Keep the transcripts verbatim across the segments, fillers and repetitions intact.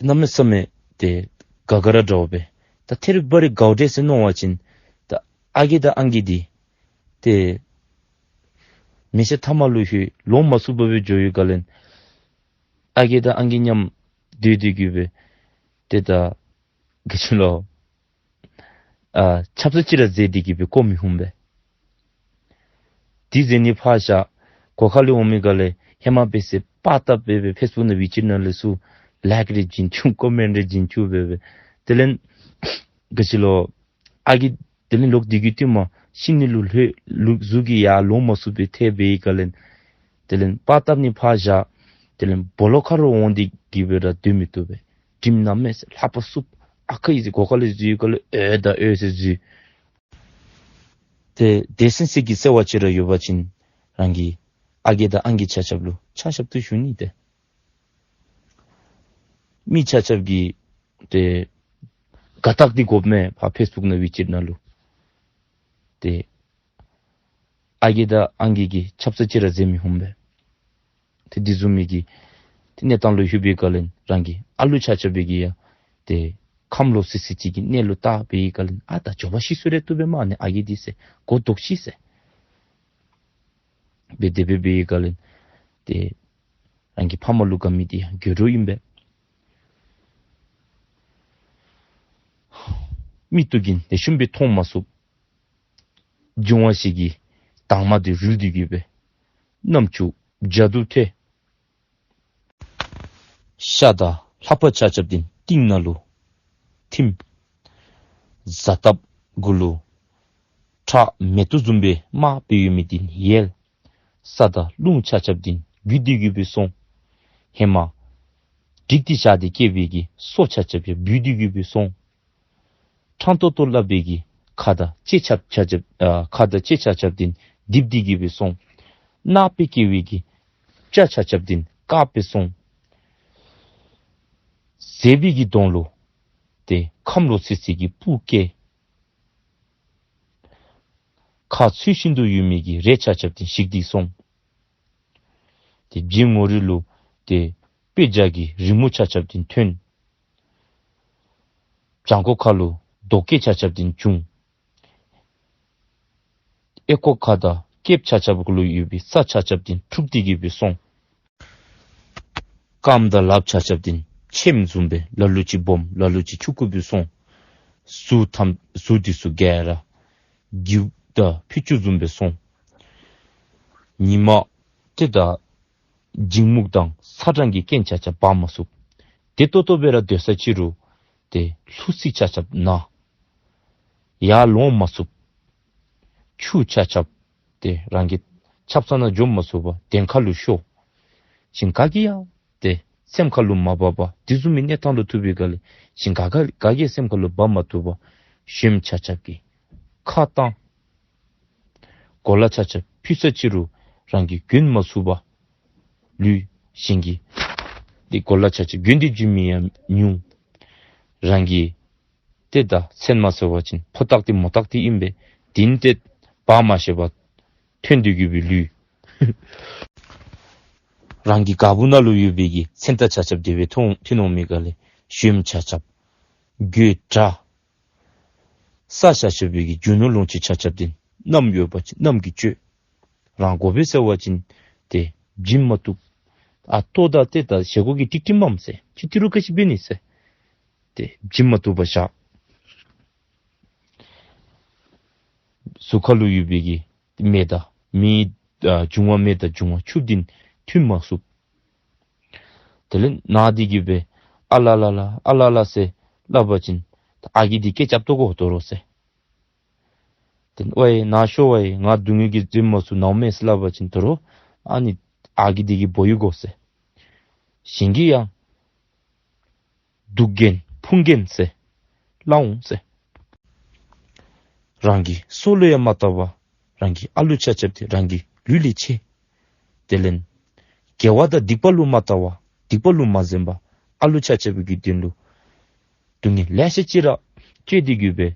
གནམ་མེད་ས་མེད་ཏེ་དགའ་དགའ་ར་འདྲཝ་སྦེ། ད་ཐད་རི་བ་རི་དགའཝ་འདྲས་ཟེར་མནོ་བ་ཅིན་ད་ཨ་རྒས་དང་ཨང་རྒས་འདི་ཏེ་མི་ཚེ་མཐའ་མ་ལུ་ལྷོད་ལོང་མ་ཚུགསཔ་སྦེ་འགྱོ་ཡི་ག་ལས། ཨ་རྒས་དང་ཨང་རྒས་མཉམ་སྡོད་སྡོད་ཀྱི་སྦེ་ཏེ་ད་ག་ཅི་ལོ། ཨ་ཆབ་གསང་ཅིག་ར་མཛད་དེ་གི་སྦེ་བཀོ་མི་ཧུམ་པས། དེ་མཛད་ནི་ཕར་བཞག་གོ་ཁ་ལས་འོང་མི་ག་ལས་ཧེ་མ་འབད་ཟེར་པར་བཏབ་སྦེ་སྦེ་ཕེསི་བུཀ་ནང་ཝི་ཅེཊ་ནང་ལས་ཚུར་ལའིཀ་རེ་བྱིན་བཅུག་ཀོ་མེནཊ་རེ་བྱིན་བཅུག་སྦེ་སྦེ། དེ་ལས་ག་ཅི་ལོ། ཨ་རྒས་དེ་ལས་ལོག་སྟེ་གི་ཏེ་མ་ཤི་ནི་ལུ་ལྷོད་ལུ་གཟུགས་ཀྱིས་ཡར་ལོང་མ་ཚུགསཔ་སྦེ་ཐལ་སྦེ་ཡི་ག་ལས། དེ་ལས་པར་བཏབ་ནི་ཕར་བཞག་དེ་ལས་སྦོ་ལོགས་ཁར་འོང་སྟེ་གི་སྦེ་ར་སྡོད་མི་བཏུབ་པས། དྲིམ་གནམ་མེད་ས་ལྷག་པ་སུབ། ཨ་ཁ་ཡི་ཟེར་གོ་ཁ་ལས་འཛུལ་ཡི་ག་ལས་ཨོ་ད་ཨོ་ཟེར་འཛུལ། ཏེ་དེ་སེམས་སི་གི་སེམས་པ་ཅིག་ར་ཡོད་པ་ཅིན་རང་གི་ཨ་རྒས་དང་ཨང་རྒས་ཆ་ཁྱབ་ལུ་ཆ་ཁྱབ་ཏུ་ཞུ་ནི་ཏེ། མི་ཆ་ཁྱབ་ཀྱིས་ཏེ་དགའ་རྟགས་འདི་དགོཔ་མས། ཕར་ཕེསི་བུཀ་ནང་ཝི་ཅེཊ་ནང་ལུ་ཏེ་ཨ་རྒས་དང་ཨང་རྒས་ཀྱིས་ཆབ་གསང་ཅིག་ར་མཛད་མི་ཧུམ་པས། ཏེ་དེ་བཟུམ་མའི་གི་ཏེ་གནས་སྟངས་ལུ་ལྷོད་པའི་ག་ལས་རང་གི་ཨ་ལུ་ཆ་ཁྱབ་སྦེ་གི་ཡང་ཏེ་ཁམས་ལོག་སི་སི་ཅིག་གི་གནས་ལུ་བཏགས་པའི་ག་ལས་ཨ་ད་མགྱོགས་པ་ཤི་སོང་ར་བཏུབ་པས་མ་ནི་ཨ་རྒས་འདི་ཟེར་མགུ་འཐོམ་ཤི་ཟེར། སྦེ་དེ་སྦེ་འབད་བའི་ག་ལས་ཏེ་རང་གི་ཕ་མ་ལུ་དགའ་མི་འདི་ཡང་དགོད་བྲོ་ཨིན་པས། མིག་ཏོ་གིས་ལེགས་ཤོམ་སྦེ་མཐོང་མ་ཚུགས། འབྱུང་བ་བཞི་གི་དྭངས་མ་འདི་རུལ་ཏེ་གི་སྦེ་རྣམ་ཅོ་འཇའ་དུ་ཐལ། ཤ་དང་ལྷ་པ་ཆ་ཁྱབ་འདི་གཏིང་ནང་ལུ་ཐིམ། གཟའ་སྟབས་གུ་ལུ་ཁྲག་མེ་ཏོག་བཟུམ་སྦེ་དམར་སྦེ་ཡོད་མི་འདི་ཡལ། ས་དང་རླུང་ཆ་ཁྱབ་འདི་འགུལ་ཏེ་གི་སྦེ་སོང་། ཧེ་མ་བསྒྲིགས་ཏེ་བཞག་སྟེ་བསྐྱེད་པའི་གི་སྲོག་ཆ་ཁྱབ་ཡང་བུད་དེ་གི་སྦེ་སོང་། ཕྲང་ཏོག་ཏོ་སླབ་པའི་གི་ཁ་དང་ལྕེ་ཆ་ཁྱབ་ཨ་ཁ་དང་ལྕེ་ཆ་ཁྱབ་འདི་རྡིབ་སྟེ་གི་སྦེ་སོང་། རྣག་སྦེ་བཀྱེ་བའི་གི་སྐྲ་ཆ་ཁྱབ་འདི་དཀརཔོ་སྦེ་སོང་། ཟད་པའི་གི་དོང་ལུ་ཏེ་ཁམས་ལོག་སི་སི་གི་སྤུ་སྐྱེས། ཁ་ཚུད་བཞིན་དུ་ཡོད་མི་གི་རས་ཆ་ཁྱབ་འདི་ཞིག་སྟེ་སོང་། ཏེ་བྱེ་ངོ་རིས་ལུ་ཏེ་དཔེ་བྱ་གི་རི་མོ་ཆ་ཁྱབ་འདི་ཐོན། བྱང་ཁོག་ཁ་ལུ་རྡོ་སྐས་ཆ་ཁྱབ་འདི་བྱུང་། ཨེ་ཁོག་ཁ་དང་སྐེདཔ་ཆ་ཁྱབ་ལུ་ཡོད་པའི་ས་ཆ་ཁྱབ་འདི་འཁྲུགས་ཏེ་གི་སྦེ་སོང་། རྐངམ་དང་ལགཔ་ཆ་ཁྱབ་འདི་ཕྱེངམ་བཟུམ་སྦེ་ལ་ལུ་ཅིག་སྦོམ་ལ་ལུ་ཅིག་ཆུང་ཀུ་སྦེ་སོང་། གཟུགས་ཐམས་གཟུགས་འདི་ཚུ་ག་ར་སྒྱིད་དང་ཕུད་ཅུང་བཟུམ་སྦེ་སོང་། ཉི་མ་ཏེ་ད་འཇིགས་མེད་དང་ཚ་གྲང་གི་རྐྱེན་ཆ་ཁྱབ་འབག་མ་ཚུགས། བདེ་ཏོག་ཏོ་སྦེ་ར་སྡོད་ས་ཅིག་རུང་ཏེ་ལྷུ་ཚིགས་ཆ་ཁྱབ་ན། ཡར་ལོང་མ་ཚུགས། ཆུ་ཆ་ཁྱབ་ཏེ་རང་གི་ཆབ་གསང་ནང་འཛུལ་མ་ཚུགས་པར་གདན་ཁ་ལུ་ཤོར། ཞིང་ག་གིས་ཡང་ཏེ་སེམས་ཁ་ལུ་མ་བབས་པར་དེ་བཟུམ་མའི་གནས་སྟངས་ལུ་ཐུག་པའི་སྒང་ལས་ཞིང་ག་ག་ག་གིས་སེམས་ཁ་ལུ་བབས་མ་བཏུབ་པར་གཞོནམ་ཆ་ཁྱབ་ཀྱི་ཁ་བཏང་། གོ་ལ་ཆ་ཁྱབ་ཕུད་ས་ཅིག་རུང་རང་གིས་གྱོན་མ་ཚུགས་པར་ལུས། ཞིང་གི་ཏེ་གོ་ལ་ཆ་ཁྱབ་གྱོན་ཏེ་འགྱོ་མི་ཡང་ཉུང་། རང་གི་ཏེ་ད་མཚན་མ་ཟེར་བ་ཅིན་ཕོ་རྟགས་འདི་མོ་རྟགས་འདི་ཨིན་པས། དེ་ནི་ཏེ་བག་མ་ཞ་བར་ཐོན་ཏེ་གི་སྦེ་ལུས། རང་གི་ག་བུ་ནང་ལུ་ཡོད་པའི་གི་མཚན་རྟགས་ཆ་ཁྱབ་དེ་སྦེ་ཐོན་ཐོན་འོང་མི་སྒང་ལས་གཞོནམ་ཆ་ཁྱབ་གྱོད་དྲག། ས་ཆ་ཁྱབ་པའི་གི་རྒྱུ་ནོར་ལོངས་སྤྱོད་ཆ་ཁྱབ་འདི་མནའམ་ཡོད་པ་ཅིན་མནའམ་གྱིས་སྤྱོད། རང་དགོ་པས་ཟེར་བ་ཅིན་ཏེ་བྱིན་མ་བཏུབ། ཨ་ལྟོ་དང་ཏེ་ད་བཞེས་སྒོ་གི་ཏིག་ཏིག་མས་ཟེར་ཅི་ཏི་རུ་ག་ཅི་འབད་ནི་ཟེར། ཏེ་བྱིན་མ་བཏུབ་པར་བཞག། གཟུགས་ཁ་ལུ་ཡོད་པའི་གི་མེ་དང་མེ་ཨ་འབྱུང་བ་མེ་དང་འབྱུང་བ་ཆུ་འདི་མཐུན་མ་ཚུགས། དེ་ལས་ནང་འདི་གིས་སྦེ་ཨ་ལ་ལ་ལ་ཨ་ལ་ལ་ཟེར་སླབ་པ་ཅིན་ཨ་རྒས་འདི་སྐད་རྐྱབ་དོ་གོ་དོ་རུང་ཟེར། ཏེ་ཝའི་ནཱ་ཤོ་ཝའི་ང་སྡུག་བསྔལ་གྱིས་འཛེམ་མ་ཚུགས་ནཝ་མས་ཟེར་སླབ་པ་ཅིན་དོ་རུང་ཨ་ནི་ཨ་རྒས་འདི་གིས་འབོ་ཡི་གོ་ཟེར། ཞིང་གི་ཡང་སྡུག་རྒན་ཕུང་རྒན་ཟེར་སླབ་འོང་ཟེར། རང་གི་སྲོག་ལུ་ཡང་མ་བལྟ་བར་རང་གི་ཨ་ལུ་ཆ་ཁྱབ་འདི་རང་གི་ལུས་ལས་ཆེ། དེ་ལས་དགེ་བ་དང་སྡིག་པ་ལུ་མ་བལྟ་བར་སྡིག་པ་ལུ་མ་འཛེམ་པར་ཨ་ལུ་ཆ་ཁྱབ་ཀྱི་དོན་ལུ་སྡུག་བསྔལ་ལེ་ཤ་ཅིག་ར་སྤྱོད་དེ་གི་སྦེ་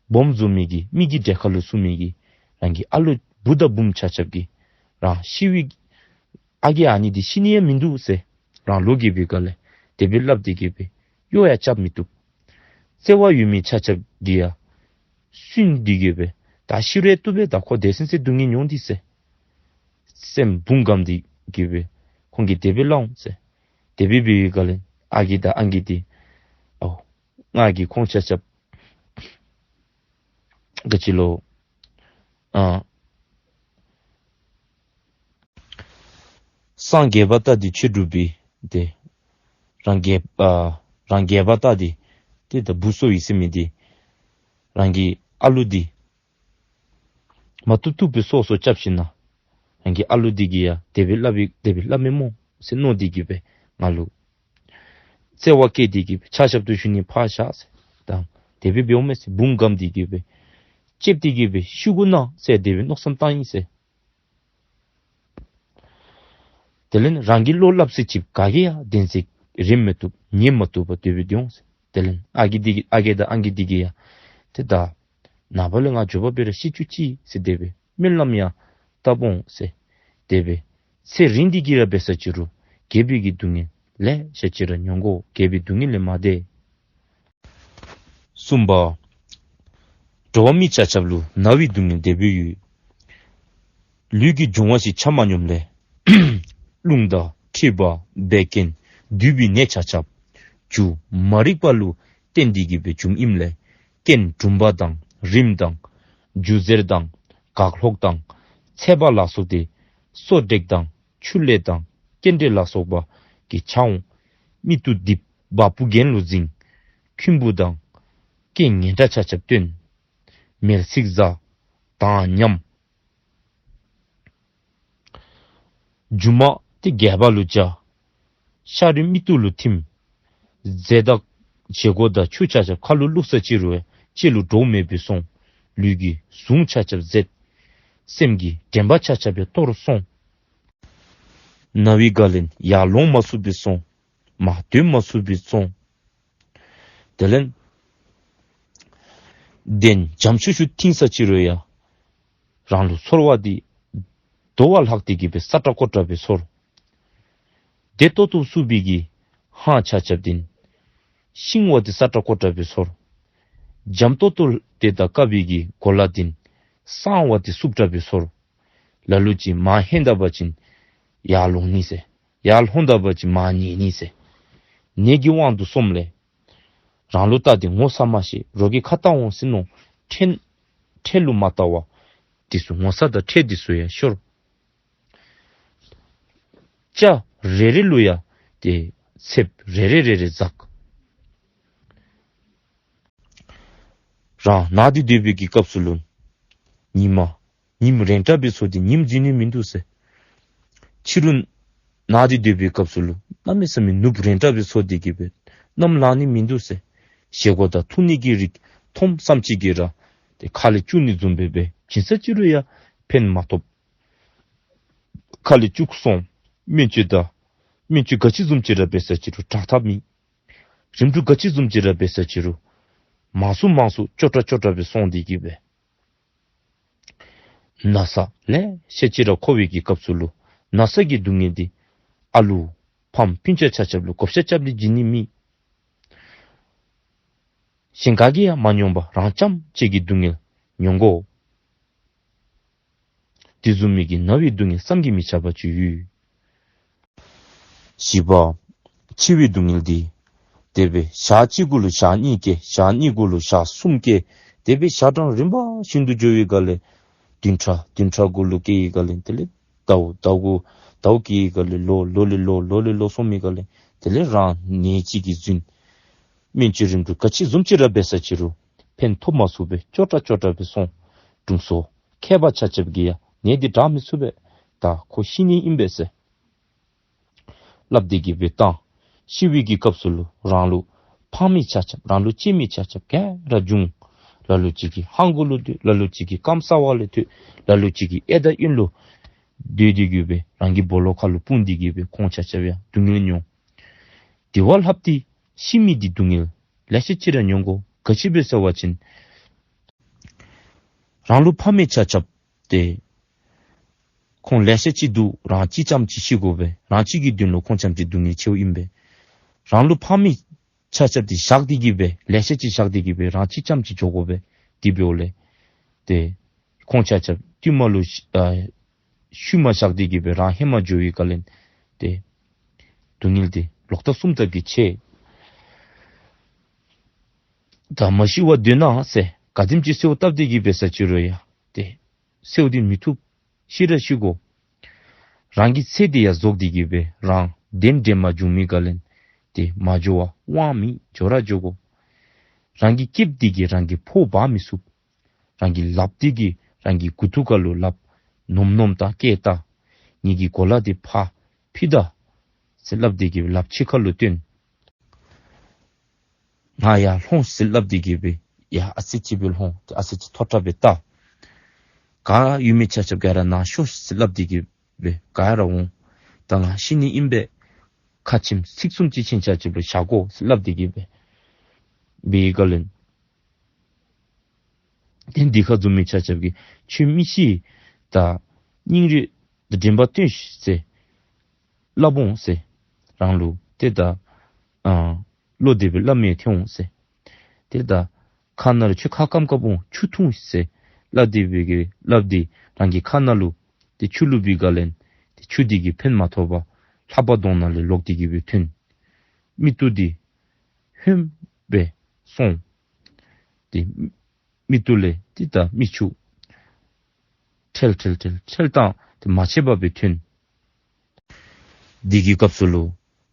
སྦོམ་བཟོ་མི་གི་མི་གི་གྲལ་ཁར་ལུ་ཚུད་མི་གི་རང་གི་ཨ་ལུ་བུ་དང་བུམོ་ཆ་ཁྱབ་ཀྱིས་རང་ཤི་བའི་ཨ་རྒས་ཨ་ནི་འདི་ཤི་ནི་ཡང་མིན་འདུག་ཟེར་རང་ལོ་རྒས་པའི་སྒང་ལས་ དེ་སྦེ་སླབ་སྟེ་གི་སྦེ་གཡོག་ཡང་རྐྱབ་མི་བཏུབ། བརྩེ་བ་ཡོད་མི་ཆ་ཁྱབ་འདི་ཡང་སུན་ཏེ་གི་སྦེ་ད་ཤི་རུང་བཏུབ་པས། ད་ཁོ་དེ་སེམས་ཅན་སྡུག་བསྔལ་མྱོང་སྟེ་ཟེར། སེམས་བུང་སྐམ་སྟེ་གི་སྦེ་ཁོང་གིས་དེ་སྦེ་སླབ་འོང་ཟེར། དེ་སྦེ་འབད་བའི་སྒང་ལས་ཨ་རྒས་དང་ཨང་རྒས་འདི་ཨའོ་ང་གིས་ཁོང་ཆ་ཁྱབ་ག་ཅི་ལོ་ཨ་སངས་རྒྱས་པ་ལྟ་སྟེ་ཆོས་སྒྲུབ་པའི་ཏེ་རང་རྒྱལ་ཨ་རང་རྒྱལ་པ་ལྟ་སྟེ་ཏེ་ད་བུ་གསོ་ཡི་ཟེར་མི་འདི་རང་གི་ཨ་ལུ་འདི་མ་བཏུབ་བཏུབ་སྦེ་གསོ་གསོ་རྐྱབ་ཞིནམ་ན་རང་གི་ཨ་ལུ་འདི་གིས་ཡང་དེ་སྦེ་སླབ་པའི་དེ་སྦེ་སླབ་མས་སྨོ་ཟེར་མནོ་སྟེ་གི་སྦེ་ང་ལུ་བརྩེ་བ་སྐྱེས་ཏེ་གི་སྦེ་ཆ་ཁྱབ་ཏུ་ཞུ་ནི་ཕར་བཞག་ཟེར། ད་དེ་སྦེ་འབདཝ་མས་ཟེར། བུང་སྐམ་སྟེ་གི་སྦེ་ལྕེབ་སྟེ་གི་སྦེ་ཤི་དགོ་ན་ཟེར་དེ་སྦེ་མནོ་བསམ་བཏང་ཡི་ཟེར། དེ་ལས་རང་གི་བློ་སླབ་ས་ཅིག་ག་གིས་ཡང་བདེན་ཚིག་རིམ་མི་བཏུབ་ཉན་མི་བཏུབ་པར་དེ་སྦེ་སྡོད་འོང་ཟེར། དེ་ལས་ཨ་རྒས་འདི་གིས་ཨ་རྒས་དང་ཨང་རྒས་འདི་གིས་ཡང་ཏེ་ད་ནངས་པ་ལས་ང་མགྱོགས་པ་སྦེ་ར་ཤི་བཅུག་ཅིག་ཟེར་དེ་སྦེ་སྨོན་ལམ་ཡང་བཏབ་འོང་ཟེར། དེ་སྦེ་ཚེ་རིང་སྟེ་གི་ར་འབད་ས་ཅིག་རུང་རྒས་པའི་གི་སྡུག་བསྔལ་ལེ་ཤ་ཅིག་ར་མྱོང་དགོ། རྒས་པའི་སྡུག་བསྔལ་ལས་མ་འདས། གསུམ་པ། འགྲོ་བ་མི་ཆ་ཁྱབ་ལུ་ན་བའི་སྡུག་བསྔལ་དེ་སྦེ་ཡོད། ལུས་ཀྱི་འབྱུང་བ་ཞིག་ཆ་མ་སྙོམས་ལས། རླུང་དང་མཁྲིས་པ་བད་ཀན་འདུས་པའི་ནད་ཆ་ཁྱབ་རྒྱུ་མ་རིག་པ་ལུ་བརྟེན་ཏེ་གི་སྦེ་འབྱུངམ་ཨིནམ་ལས་རྐན་གྲུམ་པ་དང་རིམས་དང་རྒྱུ་གཟེར་དང་གག་ལྷོག་དང་ཚད་པ་ལ་སོགས་ཏེ་སོ་དྲེག་དང་ཆུ་ལྷད་དང་སྐྱེ་འདྲེ་ལ་སོགས་པ་གིས་འཕྱག་འོང་། མིག་ཏོ་རྡིབ། བ་སྤུ་རྒྱན་ལུ་འཛིང་། འཁུན་པོ་དང་རྐན་ངན་དྲགས་ཆ་ཁྱབ་སྟོན། མལ་ཚིག་ཟ། དངས་ཉམས། མཇུག་མ་ཏེ་རྒྱབ་ལུ་འཇའ། ཤ་རུས་མིག་ཏོ་ལུ་ཐིམ། རྫས་དང་བཞེས་སྒོ་དང་ཆུ་ཆ་ཁྱབ་ཁ་ལུ་བླུགས་ས་ཅིག་རུང་ཡང་ལྕེ་ལུ་འགྲོ་མེད་པར་སོང་། ལུས་ཀྱི་ཟུངས་ཆ་ཁྱབ་ཟད། སེམས་ཀྱི་དྲན་པ་ཆ་ཁྱབ་ཡང་སྟོར་སོང་། ན་བའི་སྒང་ལས་ཡར་ལོང་མ་ཚུགས་པར་སོང་། མར་སྡོད་མ་ཚུགས་པར་སོང་། དེ་ལས་གདན་འཇམ་ཤུ་ཤུ་བཏིང་ས་ཅིག་རུང་ཡང་རང་ལུ་ཚོར་བ་འདི་དོ་བ་ལྷག་སྟེ་གི་སྦེ་སྲ་ཀྲག་ཀོ་ཀྲག་སྦེ་ཚོར། བདེ་ཏོག་ཏོ་བསུ་བའི་གི་ཧང་ཆ་ཁྱབ་འདི་ཤིང་བ་འདི་སྲ་ཀྲག་ཀོ་ཀྲག་སྦེ་ཚོར། འཇམ་ཏོག་ཏོ་དེ་དང་དཀར་བའི་གི་གོ་ལ་འདི་སྲང་བ་འདི་སྲུབ་ཀྲག་སྦེ་ཚོར། ལ་ལུ་ཅིག་མར་ཧན་ད་པ་ཅིན་ཡར་ལོང་ནི་ཟེར། ཡར་ལྷོང་ད་པ་ཅིན་མར་ཉལ་ནི་ཟེར། ནད་ཀྱི་དབང་དུ་སོངམ་ལས་རང་ལུ་བལྟ་སྟེ་ངོ་ཚ་མ་ཤེས། རོགས་ཀྱིས་ཁ་བཏང་འོང་ཟེར་མནོ། ཁྲལ་ཁྲལ་ལུ་མ་བལྟ་བར་འདི་ཚུ་ངོ་ཚ་དང་ཁྲལ་འདི་ཚུ་ཡང་ཤོར། སྐྱ་རེ་རེ་ལུ་ཡང་ཏེ་ཚདཔ་རེ་རེ་རེ་རེ་འཛག། རང་ན་སྟེ་སྡོད་པའི་གི་སྐབས་སུ་ལུ་ཉི་མ་ཉིམ་རན་ཏྲག་སྦེ་ཚོར་ཏེ་ཉིམ་འཛུལ་ནི་མིན་འདུག་ཟེར། ཕྱི་རུ་ན་སྟེ་སྡོད་པའི་སྐབས་སུ་ལུ་གནམ་མེད་ས་མེད་ནུབ་རན་ཏྲག་སྦེ་ཚོར་ཏེ་གི་སྦེ་གནམ་ལངས་ནི་མིན་འདུག་ཟེར། བཞེས་སྒོ་དང་འཐུང་ནི་གི་རིགས་མཐོངམ་ཙམ་ཅིག་གིས་ར་ཏེ་ཁ་ལས་བཅུག་ནི་བཟུམ་སྦེ་སྦེ་བྱིན་ས་ཅིག་རུང་ཡང་ཕན་མ་ཐོགས། ཁ་ལས་བཅུག་སོང་། སྨན་བཅོས་དང་སྨན་བཅོས་ག་ཅི་བཟུམ་ཅིག་ར་འབད་ས་ཅིག་རུང་དྲག་ཐབས་མེད། རིམ་གྲོ་ག་ཅི་བཟུམ་ཅིག་ར་འབད་ས་ཅིག་རུང་མང་སུ་མང་སུ་སྐྱོ་དྲགས་སྐྱོ་དྲགས་སྦེ་སོང་སྟེ་གི་སྦེ་ན་ཚ་ལེ་ཤ་ཅིག་ར་འཁོར་བའི་གི་སྐབས་སུ་ལུ་ན་ཚ་གི་སྡུག་བསྔལ་འདི་ཨ་ལུ་ཕམ་སྤུན་ཆ་ཆ་ཁྱབ་ལུ་བགོ་བཤའ་རྐྱབ་ནི་བྱིན་ནི་མེད། གཞན་ག་གིས་ཡང་མ་མྱོང་བར་རང་རྐྱངམ་གཅིག་གིས་སྡུག་བསྔལ་མྱོང་དགོ། དེ་བཟུམ་མའི་གི་ན་བའི་སྡུག་བསྔལ་བསམ་གྱིས་མི་ཁྱབ་པ་ཅིག་ཡོད། བཞི་པ། འཆི་བའི་སྡུག་བསྔལ་འདི་དེ་སྦེ་ཞག་གཅིག་གུ་ལུ་ཞག་གཉིས་སྐྱེ། ཞག་གཉིས་གུ་ལུ་ཞག་གསུམ་སྐྱེ། དེ་སྦེ་ཞག་གྲངས་རིམ་པ་བཞིན་དུ་འགྱོ་བའི་སྒང་ལས་བདུན་ཕྲག་བདུན་ཕྲག་གུ་ལུ་སྐྱེ་བའི་སྒང་ལས་དེ་ལས་ཟླཝ་ཟླཝ་གུ་ཟླཝ་སྐྱེ་བའི་སྒང་ལས་ལོ་ལོ་ལས་ལོ་ལོ་ལས་ལོ་སོང་མི་སྒང་ལས་དེ་ལས་རང་ནད་གཅིག་གིས་བཟུང་། སྨན་བཅོས་རིམ་གྲོ་ག་ཅི་བཟུམ་ཅིག་ར་འབད་ས་ཅིག་རུང་ཕན་ཐོགས་མ་ཚུགས་པས་སྐྱོ་དྲགས་སྐྱོ་དྲགས་སྦེ་སོང་། དྲུང་འཚོ་མཁས་པ་ཆ་ཁྱབ་ཀྱིས་ཡང་ནད་འདི་དྲག་མི་ཚུགས་པས། ད་ཁོ་ཤི་ནི་ཨིན་པས་ཟེར་སླབ་སྟེ་གི་སྦེ་བཏང་། ཤི་བའི་གི་སྐབས་སུ་ལུ་རང་ལུ་ཕངས་མི་ཆ་ཁྱབ་རང་ལུ་གཅེས་མི་ཆ་ཁྱབ་ག་ར་འབྱུང་། ལ་ལུ་ཅིག་གིས་ཧང་གུ་ལུ་སྡོད། ལ་ལུ་ཅིག་གིས་སྐམ་ས་བ་ལས་ཐོན། ལ་ལུ་ཅིག་གིས་གཡས་དང་གཡོན་ལུ་སྡོད་དེ་གི་སྦེ་རང་གི་སྦོ་ལོགས་ཁ་ལུ་སྤུངས་ཏེ་གི་སྦེ་ཁོང་ཆ་ཁྱབ་ཡང་སྡུག་བསྔལ་མྱོང་། དེ་བ་ལྷག་སྟེ་ཤི་མི་འདི་སྡུག་བསྔལ་ལེ་ཤ་ཅིག་ར་མྱོང་དགོ། ག་ཅི་སྦེ་ཟེར་བ་ཅིན་རང་ལུ་ཕ་མའི་ཆ་ཁྱབ་ཏེ་ཁོང་ལེ་ཤ་ཅིག་འདུག། རང་གཅིག་རྐྱངམ་གཅིག་ཤི་དགོ་པས། རང་གཅིག་གི་དོན་ལུ་ཁོང་རྐྱངམ་གཅིག་སྡུག་བསྔལ་ཆེཝ་ཨིན་པས། རང་ལུ་ཕངས་མི་ཆ་ཁྱབ་འདི་བཞག་སྟེ་གི་སྦེ་ལེ་ཤ་ཅིག་བཞག་སྟེ་གི་སྦེ་རང་གཅིག་རྐྱངམ་ཅིག་འགྱོ་དགོ་པས། དེ་འབདཝ་ལས་ཏེ་ཁོང་ཆ་ཁྱབ་བསྟུད་མར་ལུ་ཤུལ་ཨ་ཤུལ་མ་བཞག་སྟེ་གི་སྦེ་རང་ཧེ་མ་འགྱོ་བའི་སྒང་ལས་ཏེ་སྡུག་བསྔལ་འདི་ལོག་ལྟབ་གསུམ་ལྟབ་ཀྱིས་ཆད། ད་མ་ཤི་བར་སྡོད་གནང་ཟེར་ག་དེམ་ཅིག་གསོལཝ་བཏབ་སྟེ་གི་སྦེ་ས་ཅི་རུང་ཡང་ཏེ་གསོལཝ་འདི་མི་ཐུབ། ཤི་ར་ཤི་དགོ། རང་གི་ཚེ་འདི་ཡང་རྫོགས་ཏེ་གི་སྦེ་རང་གདན་འདྲེན་མ་བྱུང་མི་སྒང་ལས་ཏེ་མ་འགྱོ་བ་དབང་མེད། འགྱོ་ར་འགྱོ་དགོ། རང་གི་སྐྱེསཔ་འདི་གིས་རང་གི་ཕོཝ་འབག་མི་ཚུགས། རང་གི་ལགཔ་འདི་གིས་རང་གི་མགུ་ཏོ་ཁ་ལུ་ལགཔ་ནོམ་ནོམ་བལྟ་སྐད་བལྟ། ངེ་གི་གོ་ལ་འདི་ཕར་ཕུད་ད་ཟེར་སླབ་སྟེ་གི་སྦེ་ལགཔ་ཕྱི་ཁ་ལུ་སྟོན། ང་ཡར་ལྷོང་ཟེར་སླབ་སྟེ་གི་སྦེ་ཡར་ཨ་ཙི་ཅིག་སྦེ་ལྷོང་། ཨ་ཙི་ཅིག་མཐོ་དྲགས་སྦེ་བལྟ། ག་ཡོད་མི་ཆ་ཁྱབ་ག་ར་ནཱ་ཤོག་ཟེར་སླབ་སྟེ་གི་སྦེ་ག་ར་འོང་། ད་ང་ཤི་ནི་ཨིན་པས། ཁ་ཆེམས་ཚིག་གསུམ་ཅིག་ཁྱེད་ཆ་ཁྱབ་ལུ་བཞག་དགོ་ཟེར་སླབ་སྟེ་གི་སྦེ་འབད་བའི་སྒང་ལས་ཏེ་འདི་ཁར་འཛོམས་མི་ཆ་ཁྱབ་ཀྱིས་ཁྱོད་མི་ཤི་ད་སྙིང་རུས་ད་དྲན་པ་བཏོན་ཤིག་ཟེར་སླབ་འོང་ཟེར། རང་ལུ་ཏེ་ད་ཨ་བློ་བདེ་སྦེ་སླབ་མི་ཐོན་འོང་ཟེར། ཏེ་ད་ཁ་ནང་ལུ་ཁྱོད་ཁ་སྐམ་སྐམ་འོང་། ཆུ་འཐུང་ཤིག་ཟེར་སླབ་སྟེ་སྦེ་གི་སླབ་སྟེ་རང་གི་ཁ་ནང་ལུ་ཏེ་ཆུ་བླུགས་པའི་སྒང་ལས་ཏེ་ཆུ་འདི་གིས་ཕན་མ་ཐོགས་པར་ལྷ་པ་གདོང་ནང་ལས་ལོག་སྟེ་གི་སྦེ་ཐོན། མིག་ཏོ་འདི་ཧོནམ་སྦེ་སོང་། ཏེ་མིག་ཏོ་ལས་ཏེ་ད་མིག་ཆུ་ཁྲེལ་ཁྲེལ་ཁྲེལ་ཁྲེལ་བཏང་སྟེ་མ་ཆད་པར་སྦེ་ཐོན། འདི་གི་སྐབས་སུ་ལུ་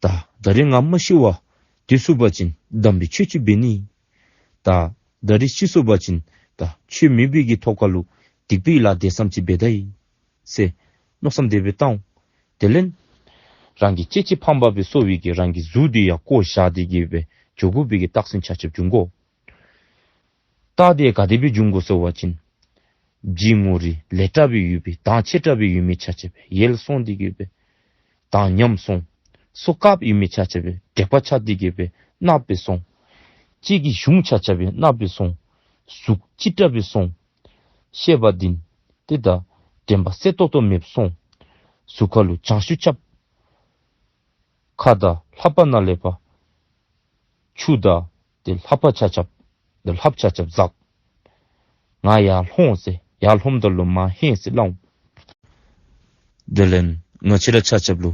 ད་ད་རིས་ང་མ་ཤི་བར་སྡོད་ཚུགས་པ་ཅིན་དམ་པའི་ཆོས་ཅིག་འབད་ནི། ད་ད་རིས་ཤི་སོང་པ་ཅིན་ད་ཆོས་མེད་པའི་གི་ཐོག་ཁ་ལུ་སྡིག་པའི་ལཱ་འདི་ཙམ་ཅིག་འབད་ད་ཡི་ཟེར་མནོ་བསམ་དེ་སྦེ་བཏང་། དེ་ལས་རང་གི་ལྕེ་ཅིག་ཕངས་པ་སྦེ་གསོ་བའི་གི་རང་གི་གཟུགས་འདི་ཡང་བཀོ་བཞག་སྟེ་གི་སྦེ་འགྱོ་དགོ་པའི་གི་རྟགས་མཚན་ཆ་ཁྱབ་འབྱུང་དགོ། རྟགས་འདི་ག་དེ་སྦེ་འབྱུང་དགོ་ཟེར་བ་ཅིན་བྱད་ངོ་རིས་ལེགས་དྲགས་སྦེ་ཡོད་པའི་མདངས་ཆེ་དྲགས་སྦེ་ཡོད་མི་ཆ་ཁྱབ་སྦེ་ཡལ་སོང་སྟེ་གི་སྦེ་མདངས་ཉམས་སོང་། སོ་དཀརཔོ་ཡོད་མི་ཆ་ཁྱབ་སྦེ་དྲེག་པ་ཆགས་ཏེ་གི་སྦེ་གནགཔོ་སྦེ་སོང་། ལྕེ་གི་གཞུང་ཆ་ཁྱབ་སྦེ་གནགཔོ་སྦེ་སོང་། གཟུགས་ལྕི་དྲགས་སྦེ་སོང་། བཤད་པ་འདི་ཏེ་ད་དྲན་པ་གསལ་ཏོག་ཏོ་མེདཔ་སོང་། གཟུགས་ཁ་ལུ་བྱང་ཆུབ་རྐྱབ། ཁ་དང་ལྷ་པ་ནང་ལས་ཕར་ཆུ་དང་ཏེ་ལྷ་པ་ཆ་ཁྱབ་ཏེ་ལྷ་པ་ཆ་ཁྱབ་འཛག། ང་ཡར་ལྷོང་ཟེར་ཡར་ལྷོངམ་ད་ལུ་མར་ཧེང་ཟེར་སླབ་འོང་། དེ་ལས་ང་བཅས་ར་ཆ་ཁྱབ་ལུ་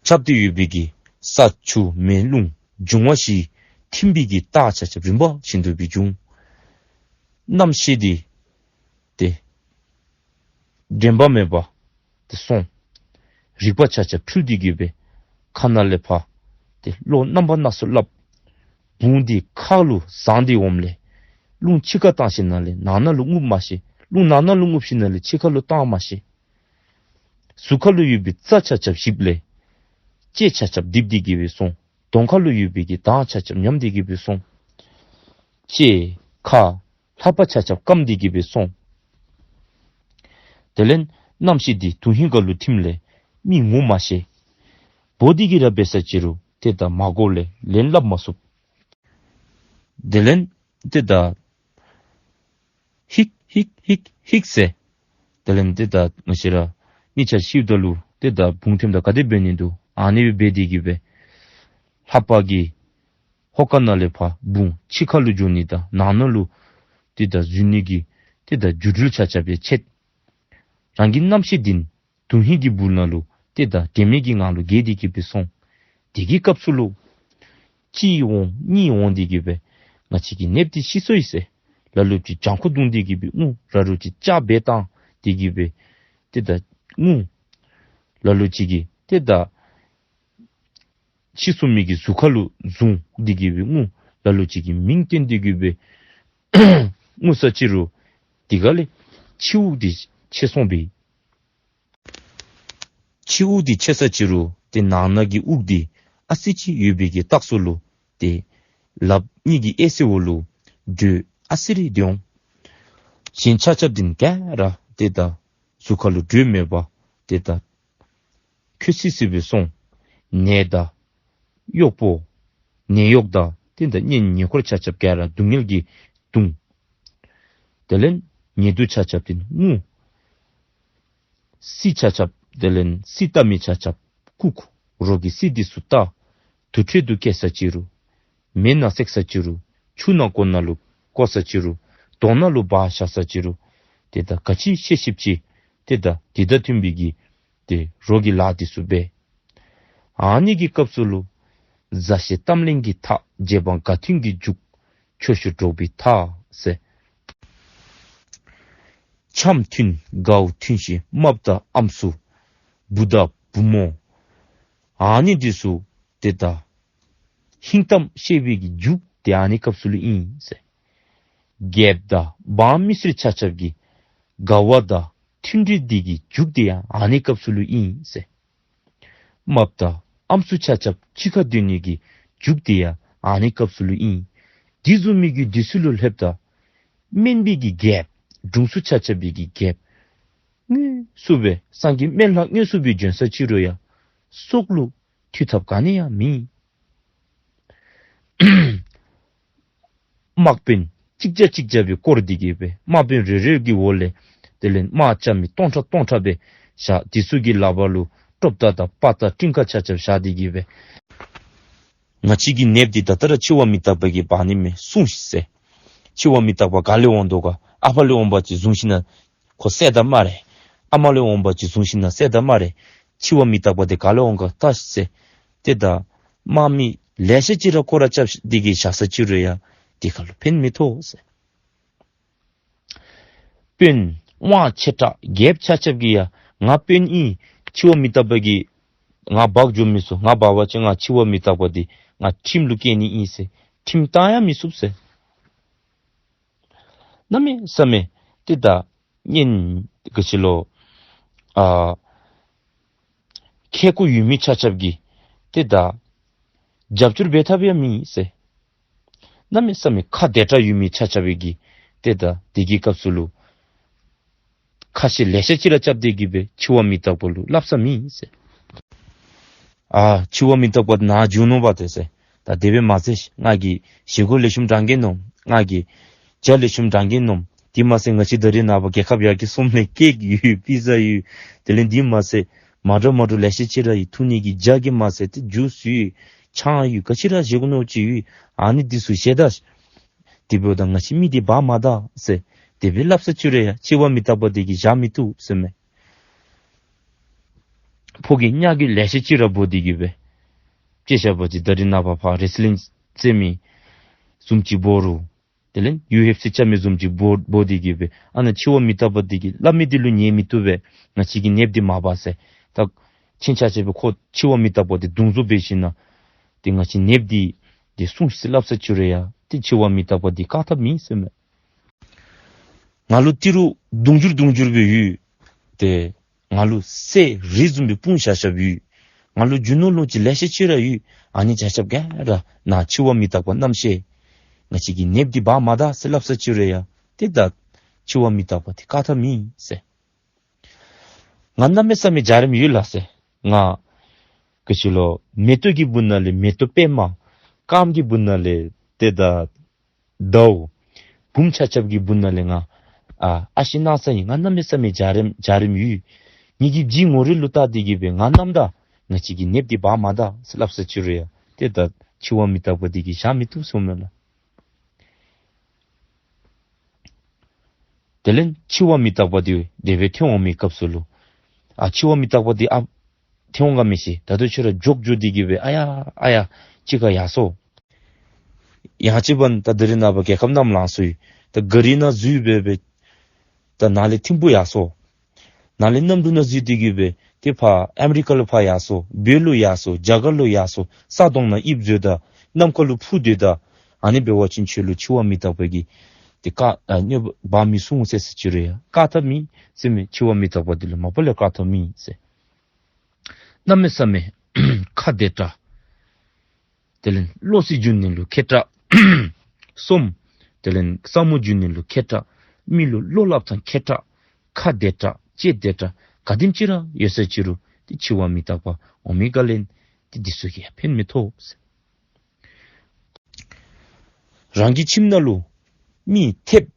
ཁྱབ་སྟེ་ཡོད་པའི་གི་ས་ཆུ་མེ་རླུང་འབྱུང་བ་བཞི་ཐིམ་པའི་གི་རྟགས་ཆ་ཁྱབ་རིམ་པ་བཞིན་དུ་སྦེ་འབྱུང་། རྣམ་ཤེས་འདི་ཏེ་དྲན་པ་མེད་པར་ཏེ་སོང་། རིག་པ་ཆ་ཁྱབ་འཁྲུལ་ཏེ་གི་སྦེ་ཁ་ནང་ལས་ཕར་ཏེ་བློ་རྣམ་པ་སྣ་ཚོགས་སླབ། བུང་འདི་ཁ་ལུ་ཟངས་འདི་འོངམ་ལས་རླུང་ཕྱི་ཁར་བཏང་ཞིནམ་ལས་ནང་ན་ལུ་རྔུབ་མ་ཤེས། རླུང་ནང་ན་ལུ་རྔུབ་ཞིནམ་ལས་ཕྱི་ཁ་ལུ་བཏང་མ་ཤེས། གཟུགས་ཁ་ལུ་ཡོད་པའི་རྩ་ཆ་ཁྱབ་ཞིབ་ལས་ལྕེ་ཆ་ཁྱབ་རྡིབ་སྟེ་གི་སྦེ་སོང་། གདོང་ཁ་ལུ་ཡོད་པའི་གི་མདངས་ཆ་ཁྱབ་ཉམས་ཏེ་གི་སྦེ་སོང་། ལྕེ་ཁ་ལྷ་པ་ཆ་ཁྱབ་སྐམ་སྟེ་གི་སྦེ་སོང་། དེ་ལས་རྣམ་ཤེས་འདི་དོན་ཧིང་ཁ་ལུ་ཐིམ་ལས་མི་ངོ་མ་ཤེས། འབོ་སྟེ་གི་ར་འབད་ས་ཅི་རུང་ཏེ་ད་མ་གོ་ལས་ལན་སླབ་མ་ཚུགས། དེ་ལས་ཏེ་ད་ཧིག་ཧིག་ཧིག་ཧིག་ཟེར། དེ་ལས་ཏེ་ད་ང་བཅས་ར་མི་ཆ་ཤིཝ་ད་ལུ་ཏེ་ད་བུང་ཐོནམ་ད་ག་དེ་འབད་ནི་འདུག། ཨ་ནི་སྦེ་འབད་དེ་གི་སྦེ་ལྷ་པ་གིས་ཧོ་ཀ་ནང་ལས་ཕར་བུང་ཕྱི་ཁ་ལུ་འགྱོ་ནི་དང་ནང་ན་ལུ་ཏེ་ད་འཛུལ་ནི་གི་ཏེ་ད་རྒྱུ་འགྲུལ་ཆ་ཁྱབ་སྦེ་ཆད། རང་གི་རྣམ་ཤེས་འདི་དོན་ཧིང་གི་སྦུག་ན་ལུ་ཏེ་ད་དྲན་མེད་ཀྱི་ངང་ལུ་འགྱེལ་ཏེ་གི་སྦེ་སོང་། དེ་གི་སྐབས་སུ་ལུ་གཅིག་འོང་གཉིས་འོང་སྟེ་གི་སྦེ་ང་བཅས་ཀྱི་ནདཔ་འདི་ཤི་སོ་ཡི་ཟེར་ལ་ལུ་ཅིག་བྱང་ཁོག་བརྡུང་སྟེ་གི་སྦེ་རྔུ། ལ་ལུ་ཅིག་ལྕགས་རྦད་བཏང་སྟེ་གི་སྦེ་ཏེ་ད་རྔུ། ལ་ལུ་ཅིག་གིས་ཏེ་ད་ཤི་སོ་མི་གི་གཟུགས་ཁ་ལུ་བཟུང་སྟེ་གི་སྦེ་རྔུ། ལ་ལུ་ཅིག་གིས་མིང་བཏོན་ཏེ་གི་སྦེ་རྔུ་ས་ཅི་རུང་དེ་ག་ལས་ཕྱི་དབུགས་འདི་ཆད་སོང་པས། ཕྱི་དབུགས་འདི་ཆད་ས་ཅི་རུང་ཏེ་ནང་ན་གི་དབུགས་འདི་ཨ་ཙི་ཅིག་ཡོད་པའི་གི་རྟགས་སུ་ལུ་ཏེ་ལགཔ་གཉིས་ཀྱི་གཡས་ཟེརཝ་ལུ་དྲོད་ཨ་ཙི་རེ་འདི་འོང་། གཞན་ཆ་ཁྱབ་འདི་ག་ར་ཏེ་ད་གཟུགས་ཁ་ལུ་དྲོད་མེད་པར་ཏེ་ད་ཁོལ་སི་སི་སྦེ་སོང་། ནད་དང་གཡོག་པོ་ནད་གཡོག་དང་ཏེ་ད་གཉེན་ཉེ་འཁོར་ཆ་ཁྱབ་ག་ར་སྡུག་བསྔལ་གྱིས་གདུང་། དེ་ལས་ཉེ་དུ་ཆ་ཁྱབ་འདི་རྔུ། སི་ཆ་ཁྱབ་དེ་ལས་སི་བལྟ་མི་ཆ་ཁྱབ་བཀུག། རོགས་ཀྱིས་སི་འདི་ཚུ་བལྟ། དུར་ཁྲོད་དུ་སྐྱེ་ས་ཅི་རུང་། མེ་ནང་བསྲེག་ས་ཅི་རུང་། ཆུ་ནང་བསྐོར་ནང་ལུ་བསྐོར་ས་ཅི་རུང་། དོང་ནང་ལུ་སྦ་བཞག་ས་ཅི་རུང་། ཏེ་ད་ག་ཅི་ཤེས་ཤེསཔ་ཅིག་ཏེ་ད་དེ་དང་མཐུན་པའི་གི་ཏེ་རོགས་ཀྱི་ལཱ་འདི་ཚུ་འབད། ཨ་ནི་གི་སྐབས་སུ་ལུ་མཛའ་བཤེས་གཏམ་གླེང་གི་མཐའ། རྗེ་འབངས་དགའ་མཐུན་གྱི་མཇུག་ཆོས་ཞུ་འགྲོགས་པའི་མཐའ་ཟེར། འཆམ་མཐུན་དགའ་བོ་མཐུན་ཞིང་རྨགཔ་དང་ཨམ་སྲུ་བུ་དང་བུ་མོ་ཨ་ནི་འདི་ཚུ་ཏེ་ད་ཧིང་གཏམ་བཤད་པའི་གི་མཇུག་འདི་ཨ་ནི་སྐབས་སུ་ལུ་ཨིན་ཟེར། རྒྱལཔོ་དང་འབངས་མི་སེར་ཆ་ཁྱབ་ཀྱི་དགའ་བ་དང་མཐུན་སྒྲིལ་འདི་གི་མཇུག་འདི་ཡང་ཨ་ནི་སྐབས་སུ་ལུ་ཨིན་ཟེར། རྨགཔ་དང་ཨམ་སྲུ་ཆ་ཁྱབ་གཅིག་ཁར་སྡོད་ནི་གི་མཇུག་འདི་ཡང་ཨ་ནི་སྐབས་སུ་ལུ་ཨིན། འདི་བཟུམ་མའི་གི་དུས་ཚོད་ལུ་སླེབས་ད་སྨན་པའི་གི་རྒྱལཔོ་དྲུང་འཚོ་ཆ་ཁྱབ་པའི་གི་རྒྱལཔོ་དངོས་སུ་སྦེ་སངས་རྒྱས་སྨན་བླ་དངོས་སུ་སྦེ་བྱོན་ས་ཅི་རུང་ཡང་སྲོག་ལུ་ཐུག་ཐབས་ག་ནི་ཡང་མེད། དམག་དཔོན་གཅིག་བརྒྱ་གཅིག་བརྒྱ་སྦེ་བསྐོར་ཏེ་གི་སྦེ་དམག་དཔོན་རེ་རེ་གི་འོག་ལས་དེ་ལས་དམག་རྐྱབ་མི་སྟོང་ཕྲག་སྟོང་ཕྲག་སྦེ་བཞག། དེ་ཚུ་གི་ལག་པར་ལུ་ཀྲོབ་ཏ་དང་དཔའ་རྟགས་སྤྲིན་དཀར་ཆ་ཁྱབ་བཞག་སྟེ་གི་སྦེ་ང་བཅས་ཀྱི་ནདཔ་འདི་ད་ལྟོ་ར་འཆི་བ་མི་རྟག་པ་གིས་འབག་ནི་མས་སྲུང་ཤིག་ཟེར། འཆི་བ་མི་རྟག་པ་ག་ལས་འོང་དོ་ག། ཨ་ཕ་ལས་འོང་པ་ཅིན་བཟུང་ཞིན་ན་ཁོ་བསད་ད་སྨ་རེ། ཨ་མ་ལས་འོང་པ་ཅིན་བཟུང་ཞིན་ན་བསད་ད་སྨ་རེ། འཆི་བ་མི་རྟག་པ་འདི་ག་ལས་འོང་ག་ལྟ་ཤིག་ཟེར། ཏེ་ད་དམག་མི་ལེ་ཤ་ཅིག་ར་བསྐོར་ར་རྐྱབ་སྟེ་གི་བཞག་ས་ཅི་རུང་ཡང་དེ་ཁར་ལུ་ཕན་མི་ཐོགས་ཟེར། དཔོན་དབང་ཆེ་དྲགས་རྒྱལཔོ་ཆ་ཁྱབ་ཀྱིས་ཡང་ང་དཔོན་ཨིན། འཆི་བ་མི་རྟག་པ་གིས་ང་འབག་འགྱོ་མི་ཚུགས། ང་འབག་པ་ཅིན་ང་འཆི་བ་མི་རྟག་པ་འདི་ང་ཁྲིམས་ལུ་བཀལ་ནི་ཨིན་ཟེར་ཁྲིམས་བཏང་ཡང་མི་ཚུགས་ཟེར། གནམ་མེད་ས་མེད་ཏེ་ད་གཉེན་ག་ཅི་ལོ་ཨ་ཁེ་ཀོ་ཡོད་མི་ཆ་ཁྱབ་ཀྱིས་ཏེ་ད་རྒྱབ་སྐྱོར་འབད་ཐབས་ཡང་མེད་ཟེར། གནམ་མེད་ས་མེད་ཁ་བདེ་དྲགས་ཡོད་མི་ཆ་ཁྱབ་ཀྱིས་ཏེ་ད་དེ་གི་སྐབས་སུ་ལུ་ཁ་བཤད་ལེ་ཤ་ཅིག་ར་རྐྱབ་སྟེ་གི་སྦེ་འཆི་བ་མི་རྟག་པ་ལུ་སླབ་ས་མེད་ཟེར། ཨ་འཆི་བ་མི་རྟག་པ་ནཱ་བྱོན་ནུག་པ་ཏེ་ཟེར། ད་དེ་སྦེ་མ་ཟེར་ང་གིས་བཞེས་སྒོ་ལེགས་ཤོམ་དྲང་གེ་ནོ། ང་གིས་ཇ་ལེགས་ཤོམ་དྲང་གེ་ནོ། དེ་མ་ཟད་ང་བཅས་ད་རེས་ནངས་པ་རྒྱལ་ཁབ་ཡར་རྒྱས་སོངམ་ལས་ཀེག་ཡོད་པི་ཛ་ཡོད། དེ་ལས་དེ་མ་ཟད་མ་འདྲཝ་མ་འདྲཝ་ལེ་ཤ་ཅིག་ར་ཡོད། འཐུང་ནི་གི་ཇ་གིས་མ་ཟད་ཏེ་ཇུས་ཡོད། ཆང་ཡོད། ག་ཅི་ར་བཞེས་དགོ་མནོཝ་ཅིག་ཡོད། ཨ་ནི་འདི་ཚུ་བཞེས་ད་ཤིག། དེ་འབདཝ་ད་ང་བཅས་མི་འདི་འབག་མ་ད་ཟེར་དེ་སྦེ་སླབ་ས་ཅི་རུང་ཡང་འཆི་བ་མི་རྟག་པ་འདི་གིས་བཞག་མི་བཏུབ་ཟེར་མས། ཕོ་རྒྱས་མྱ་ངན་ལེ་ཤ་ཅིག་ར་འབོ་སྟེ་གི་སྦེ་དཔེ་བཞག་པ་ཅིན་ད་རེས་ནངས་པ་ཕར་རེས་སི་ལིང་རྩེད་མི་བཟུམ་ཅིག་འབོ་རུང་དེ་ལས་ཡུ་ཨེཕ་སི་རྐྱབ་མི་བཟུམ་ཅིག་འབོ་འབོ་སྟེ་གི་སྦེ་ཨ་ནཱ་འཆི་བ་མི་རྟག་པ་འདི་གིས་སླབ་མི་འདི་ལུ་ཉན་མི་བཏུབ་པས། ང་བཅས་ཀྱི་ནདཔ་འདི་མ་འབག་ཟེར། ད་ཁྱེད་ཆ་ཁྱབ་སྦེ་ཁོ་འཆི་བ་མི་རྟག་པ་འདི་རྡུང་བཟོ་འབད་ཞིན་ན་ཏེ་ང་བཅས་ནདཔ་འདི་འདི་སྲུང་ཟེར་སླབ་ས་ཅི་རུང་ཡང་ཏེ་འཆི་བ་མི་རྟག་པ་འདི་བཀག་ཐབས་མེད་ཟེར་མས། ང་ལུ་ཏི་རུ་དུང་ཕྱུར་དུང་ཕྱུར་སྦེ་ཡོད། ཏེ་ང་ལུ་གསེར་རི་བཟུམ་སྦེ་སྤུངས་བཞག་བཞགཔ་ཡོད། ང་ལུ་རྒྱུ་ནོར་ལོངས་སྤྱོད་ལེ་ཤ་ཅིག་ར་ཡོད། ཨ་ནི་ཆ་ཁྱབ་ག་ར་ནཱ་འཆི་བ་མི་རྟག་པ་རྣམ་ཤེས་ང་བཅས་ཀྱི་ནདཔ་འདི་འབག་མ་ད་ཟེར་སླབ་ས་ཅི་རུང་ཡང་ཏེ་ད་འཆི་བ་མི་རྟག་པ་འདི་བཀག་ཐབས་མེད་ཟེར། ང་གནམ་མེད་ས་མེད་འཇའ་རིསམོ་ཡོད་ལགས་ཟེར། ང་ག་ཅི་ལོ་མེ་ཏོག་གི་སྦུག་ན་ལས་མེ་ཏོག་པདྨ། སྐརམ་གི་སྦུག་ན་ལས་ཏེ་ད་ཟླཝ། བུམོ་ཆ་ཁྱབ་ཀྱི་སྦུག་ན་ལས་ང་ཨ་ཨ་ཞེ་ན་ས་ཨིན། ང་གནམ་མེད་ས་མེད་འཇའ་རིསམོ་འཇའ་རིསམོ་ཡོད། ངེ་གི་ཅིག་ངོ་རིས་ལུ་བལྟ་སྟེ་གི་སྦེ་ང་རྣམ་དག་ང་བཅས་ཀྱི་ནདཔ་འདི་འབག་མ་ད་ཟེར་སླབ་ས་ཅི་རུང་ཡང་ཏེ་ད་འཆི་བ་མི་རྟག་པ་འདི་གིས་བཞག་མི་བཏུབ་ཟེར་མས་ལགས། དེ་ལས་འཆི་བ་མི་རྟག་པ་འདི་དེ་སྦེ་ཐོན་འོང་མི་སྐབས་སུ་ལུ་ཨ་འཆི་བ་མི་རྟག་པ་འདི་ཨ་ཐོན་འོང་ག་མི་ཤེས། ད་ལྟོ་ཁྱོད་ར་འཇོག་འགྱོ་སྟེ་གི་སྦེ་ཨ་ཡ་ཨ་ཡ་ཅིག་ཁར་ཡར་སོང་། ཡང་ཅིན་ད་ད་རེས་ནངས་པ་རྒྱལ་ཁབ་ནམ་ལངས་སོང་ཡི། ད་ག་རི་ནང་འཛུལ་སྦེ་སྦེ་ད་ནཱ་ལས་ཐིམ་ཕུ་ཡར་སོང་། ནཱ་ལས་གནམ་གྲུ་ནང་འཛུལ་ཏེ་གི་སྦེ་ཏེ་ཕར་ཨ་མི་རི་ཀ་ལུ་ཕར་ཡར་སོང་། བོད་ལུ་ཡར་སོང་། རྒྱ་གར་ལུ་ཡར་སོང་། ས་དོང་ནང་ཡིབ་འཛུལ་ད་ནམ་མཁའ་ལུ་འཕུར་སྡོད་ད་ཨ་ནི་འབད་བ་ཅིན་ཁྱོད་ལུ་འཆི་བ་མི་རྟག་པ་གིས་ཏེ་བཀག་ཨ་གནོད་པ་འབག་མི་ཚུགས་ཟེར་ས་ཅི་རུང་ཡང་བཀག་ཐབས་མེད་ཟེར་མས། འཆི་བ་མི་རྟག་པ་འདི་ལུ་མ་པ་ལས་བཀག་ཐབས་མེད་ཟེར། གནམ་མེད་ས་མེད་ཁ་བདེ་དྲགས། དེ་ལས་བློ་རྩེ་འཇུ་ནི་ལུ་མཁས་དྲགས། གསུམ། དེ་ལས་བསམ་བློ་འཇུ་ནི་ལུ་མཁས་དྲགས། མི་ལུ་བློ་སླབ་ཐངས་མཁས་དྲགས། ཁ་བདེ་དྲགས། ལྕེ་བདེ་དྲགས། ག་དེམ་ཅིག་ར་ཡོད་ས་ཅི་རུང་ཏེ་འཆི་བ་མི་རྟག་པ་འོང་མི་ག་ལས་ཏེ་འདི་ཚུ་གིས་ཡང་ཕན་མི་ཐོགས་ཟེར། རང་གི་ཁྱིམ་ནང་ལུ་མི་ཐེབས་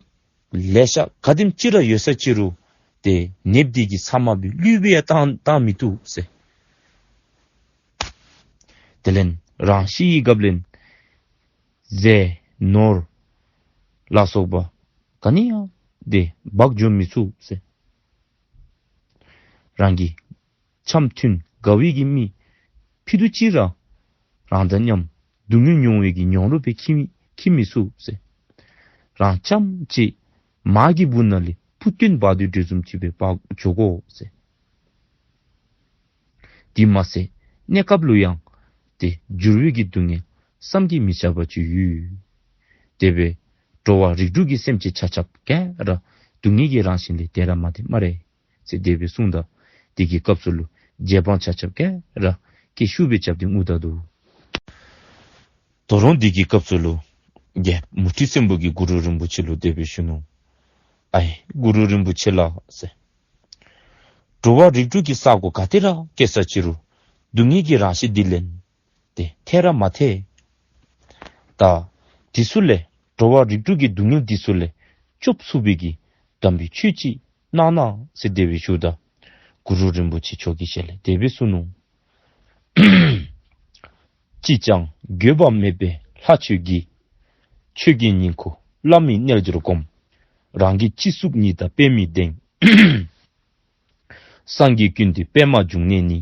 ལེ་ཤ་ག་དེམ་ཅིག་ར་ཡོད་ས་ཅི་རུང་ཏེ་ནདཔ་འདི་གིས་ཚབ་མ་འབད་བློས་འབད་ཡང་བཏང་བཏང་མི་བཏུབ་ཟེར། དེ་ལས་ རང་ཤི་བའི་སྐབས་ལས་ཟས་ནོར་ལ་སོགས་པ་ག་ནི་ཡང་དེ་འབག་འགྱོ་མི་ཚུགས་ཟེར། རང་གི་འཆམ་མཐུན་དགའ་བའི་གི་མི་ཕྱི་དུ་ཅིག་ར་རང་དང་མཉམ་སྡུག་བསྔལ་མྱོང་བའི་གི་མྱོང་རོལ་སྦེ་འཁྱིད་མི་འཁྱིད་མི་ཚུགས་ཟེར། རང་རྐྱངམ་གཅིག་མ་གི་སྦུག་ན་ལས་བུ་སྟོན་འབག་སྡོད་དོ་བཟུམ་ཅིག་སྦེ་འབག་འགྱོ་དགོ་ཟེར། དེ་མ་ཚད་གནས་སྐབས་ལུ་ཡང་དེ་འགྱུར་བའི་གི་སྡུག་བསྔལ་བསམ་གྱིས་མི་ཁྱབ་པ་ཅིག་ཡོད། དེ་སྦེ་འགྲོ་བ་རིགས་དྲུག་གི་སེམས་ཅན་ཆ་ཁྱབ་ག་ར་སྡུག་བསྔལ་གྱི་རང་བཞིན་ལས་འདས་ར་མ་འདས་སྨ་རེ་ཟེར་དེ་སྦེ་གསུངས་ད། དེ་གི་སྐབས་སུ་ལུ་རྗེ་འབངས་ཆ་ཁྱབ་ག་ར་སྐད་ཤུགས་སྦེ་རྐྱབ་སྟེ་ངུ་ད་འདུག། དོ་རུང་དེ་གི་སྐབས་སུ་ལུ་རྒྱལཔོ་མུ་ཁྲི་བཙན་པོ་གིས་གུ་རུ་རིན་པོ་ཆེ་ལུ་དེ་སྦེ་ཞུ་ནུག། ཨའི་གུ་རུ་རིན་པོ་ཆེ་ལགས་ཟེར། འགྲོ་བ་རིགས་དྲུག་གི་ས་གོ་ག་ཏེ་ར་སྐྱེས་ས་ཅི་རུང་སྡུག་བསྔལ་གྱི་རང་བཞིན་འདི་ལས་དེ་ཐར་ར་མ་ཐར། ད་དེ་ཚུ་ལས་འགྲོ་བ་རིགས་དྲུག་གི་སྡུག་བསྔལ་འདི་ཚུ་ལས་སྐྱོབ་ཚུགས་པའི་གི་དམ་པའི་ཆོས་ཅིག་གནང་གནང་ཟེར་དེ་སྦེ་ཞུཝ་ད་གུ་རུ་རིན་པོ་ཆེ་མཆོག་གི་ཞལ་ལས་དེ་སྦེ་གསུངས་ནུག། ཅིས་ཀྱང་དགོས་པ་མེད་པའི་ལྷ་ཆོས་ཀྱི། ཆོས་ཀྱི་སྙིང་ཁུ་བླ་མའི་རྣལ་འབྱོར་བསྒོམ། རང་གི་སྤྱི་གཙུག་ཉིད་དང་པདྨའི་གདན། སངས་རྒྱས་ཀུན་འདུས་པདྨ་འབྱུང་གནས་ནི།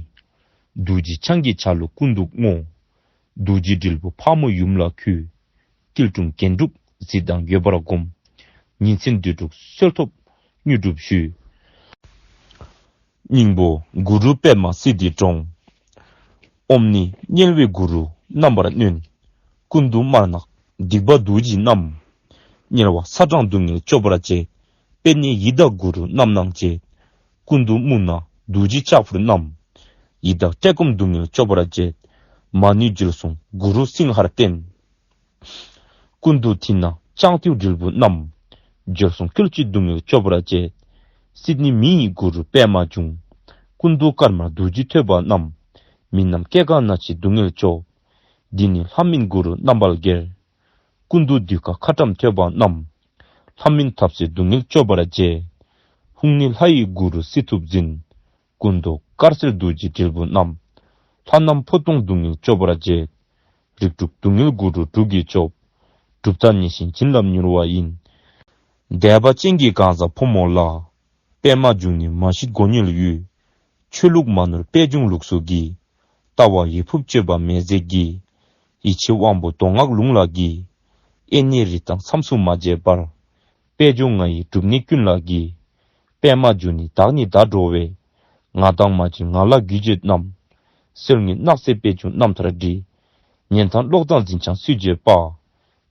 རྡོ་རྗེ་འཆང་གི་ཆ་ལུགས་སྐུ་མདོག་སྔོ། རྡོ་རྗེ་དྲིལ་བུ་ཕག་མོ་ཡུམ་ལ་འཁྱུད། སྐྱིལ་ཀྲུང་རྒྱན་དྲུག་གཟི་མདངས་འོད་འབར་བསྒོམ། ཉིན་མཚན་དུས་དྲུག་གསོལ་ཐོབ་དངོས་གྲུབ་ཞུ། སྙིང་པོ་གུ་རུ་པདྨ་སིདྡྷི་དྲོངས། ཨོཾ་ནི་དམྱལ་བའི་གུ་རུ་རྣམ་པར་གནོན། ཀུན་ཏུ་དམར་ནག་སྡིག་པ་དུག་གིས་མནམ། དམྱལ་བ་ཚ་གྲང་སྡུག་བསྔལ་སྐྱོབ་པར་བྱེད། པདྨའི་ཡི་དྭགས་གུ་རུ་རྣམ་སྣང་བྱེད། ཀུན་ཏུ་མུན་ནག་དུག་གི་ལྕགས་ཕུར་བསྣམས། ཡི་དྭགས་བཀྲེས་སྐོམ་སྡུག་བསྔལ་སྐྱོབ་པར་བྱེད། མ་ཎི་འཇིགས་སྲུང་གུ་རུ་སིང་ཧར་བསྟེན། ཀུན་ཏུ་མཐིང་ནག་ལྕང་ཐིའུ་དྲིལ་བུ་བསྣམས། འཇིགས་སྲུང་སྐྱིལ་ལྕགས་སྡུག་བསྔལ་སྐྱོབ་པར་བྱེད། སྲིད་ནི་མི་ཡི་གུ་རུ་པདྨ་འབྱུང་། ཀུན་ཏུ་དཀར་དམར་དུག་གི་ཐོད་པ་བསྣམས། མི་རྣམས་སྐྱེ་རྒ་ན་འཆིའི་སྡུག་བསྔལ་སྐྱོབ། འདི་ནི་ལྷ་མིན་གུ་རུ་རྣམ་པར་རྒྱལ། ཀུན་ཏུ་གདུལ་དཀའི་ཁ་ཊྭཱཾ་ཐོད་པ་བསྣམས། ལྷ་མིན་འཐབ་རྩོད་སྡུག་བསྔལ་སྐྱོབ་པར་བྱེད། ཧཱུྃ་ནི་ལྷ་ཡི་གུ་རུ་སྲི་ཐུབ་འཛིན། ཀུན་ཏུ་དཀར་གསལ་རྡོ་རྗེ་དྲིལ་བུ་བསྣམས། ལྷ་རྣམས་འཕོ་ལྟུང་སྡུག་བསྔལ་སྐྱོབ་པར་བྱེད། རིགས་དྲུག་སྡུག་བསྔལ་གུ་རུ་དྲུག་གིས་སྐྱོབ། གྲུབ་མཐའ་མཉེས་ཤིང་བྱིན་རླབས་མྱུར་བ་ཡིན། དད་པ་ཅན་གྱི་གང་ཟག་ཕོ་མོ་ལ། པདྨ་འབྱུང་གནས་མ་ཞིག་དགོས་དོན་ཡོད། ཆོས་ལུགས་མ་ནོར་པད་འབྱུང་ལུགས་སྲོལ་གྱི། ལྟ་བ་ཡིད་ཕུབ་སྤྱོད་པ་མེད་ཟེར་གྱི། ཡིད་ཆེས་དབང་པོ་མདོ་སྔགས་ལུང་ལ་གྱི། ཨེ་ནི་རི་དྭགས་མཚམས་སུ་མ་བྱེད་པར། པད་འབྱུང་ང་ཡི་སྒྲུབ་གནས་ཀུན་ལ་གྱི། པདྨ་འབྱུང་གནས་བདག་ནི་བདག་འགྲོ་བས། ང་དང་མ་བྱོན་ང་ལ་གུས་བྱེད་རྣམས། སྲོལ་ངན་སྣག་ཚའི་པད་འབྱུང་རྣམ་ཐར་འདི། ཉན་དང་ཀློག་དང་འཛིན་ཀྱང་སུས་བྱེད་པ།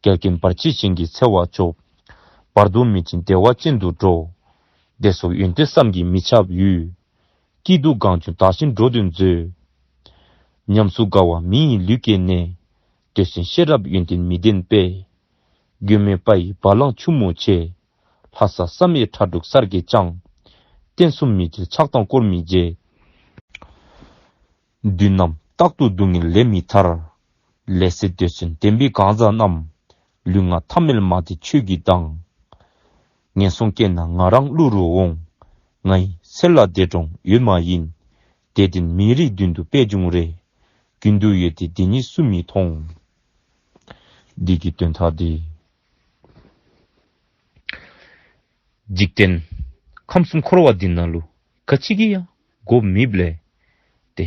འགལ་རྐྱེན་བར་ཆད་གཞན་གྱིས་འཚེ་བ་སྐྱོབ། བར་དུ་མི་འབྱོན་བདེ་བ་ཅན་དུ་འགྲོ། བདེ་སོགས་ཡོན་ཏན་བསམ་གྱིས་མི་ཁྱབ་ཡོད། སྐྱིད་སྡུག་གང་བྱུང་བདག་གཞན་འགྲོ་དོན་མཛོད། ཉམས་སུ་དགའ་བ་མི་ཡི་ལུས་སྐྱེས་ནས། འདོད་སེམས་ཤེས་རབ་ཡོན་ཏན་མི་ལྡན་པས། མགོན་མེད་དཔའ་ཡི་བ་ལང་ཆུ་མོ་ཆེ། ལྷ་ས་བསམ་ཡས་ཁྲ་འབྲུག་གསར་གྱིས་བཅངས། རྟེན་གསུམ་མི་འབྱལ་ཕྱག་དང་སྐོར་མི་བརྗེད། དུས་རྣམས་རྟག་ཏུ་སྡུག་བསྔལ་ལས་མི་ཐར། ལས་ཟད་འདོད་སེམས་ལྡན་པའི་གང་ཟག་རྣམས། ལུས་ངག་ཐ་མལ་མ་དེ་ཆོས་ཀྱིས་དང་། ངན་སོང་སྐྱེས་ན་ང་རང་ཀླུ་རུ་འོང་། ང་ཡི་ཚེ་ལ་འདས་གྲོངས་ཡོད་མ་ཡིན། དེ་འདྲའི་མི་རིགས་མདུན་དུ་པད་འབྱུང་རེ། རྒྱུན་དུ་ཡོད་དེ་འདི་ཉིད་སུ་མི་མཐོང་། འདི་གི་དོན་དག་འདི། འཇིག་རྟེན་ཁམས་གསུམ་འཁོར་བ་འདི་ནང་ལུ་ག་ཅི་གིས་ཡང་དགོ་མི་བླའི་ཏེ་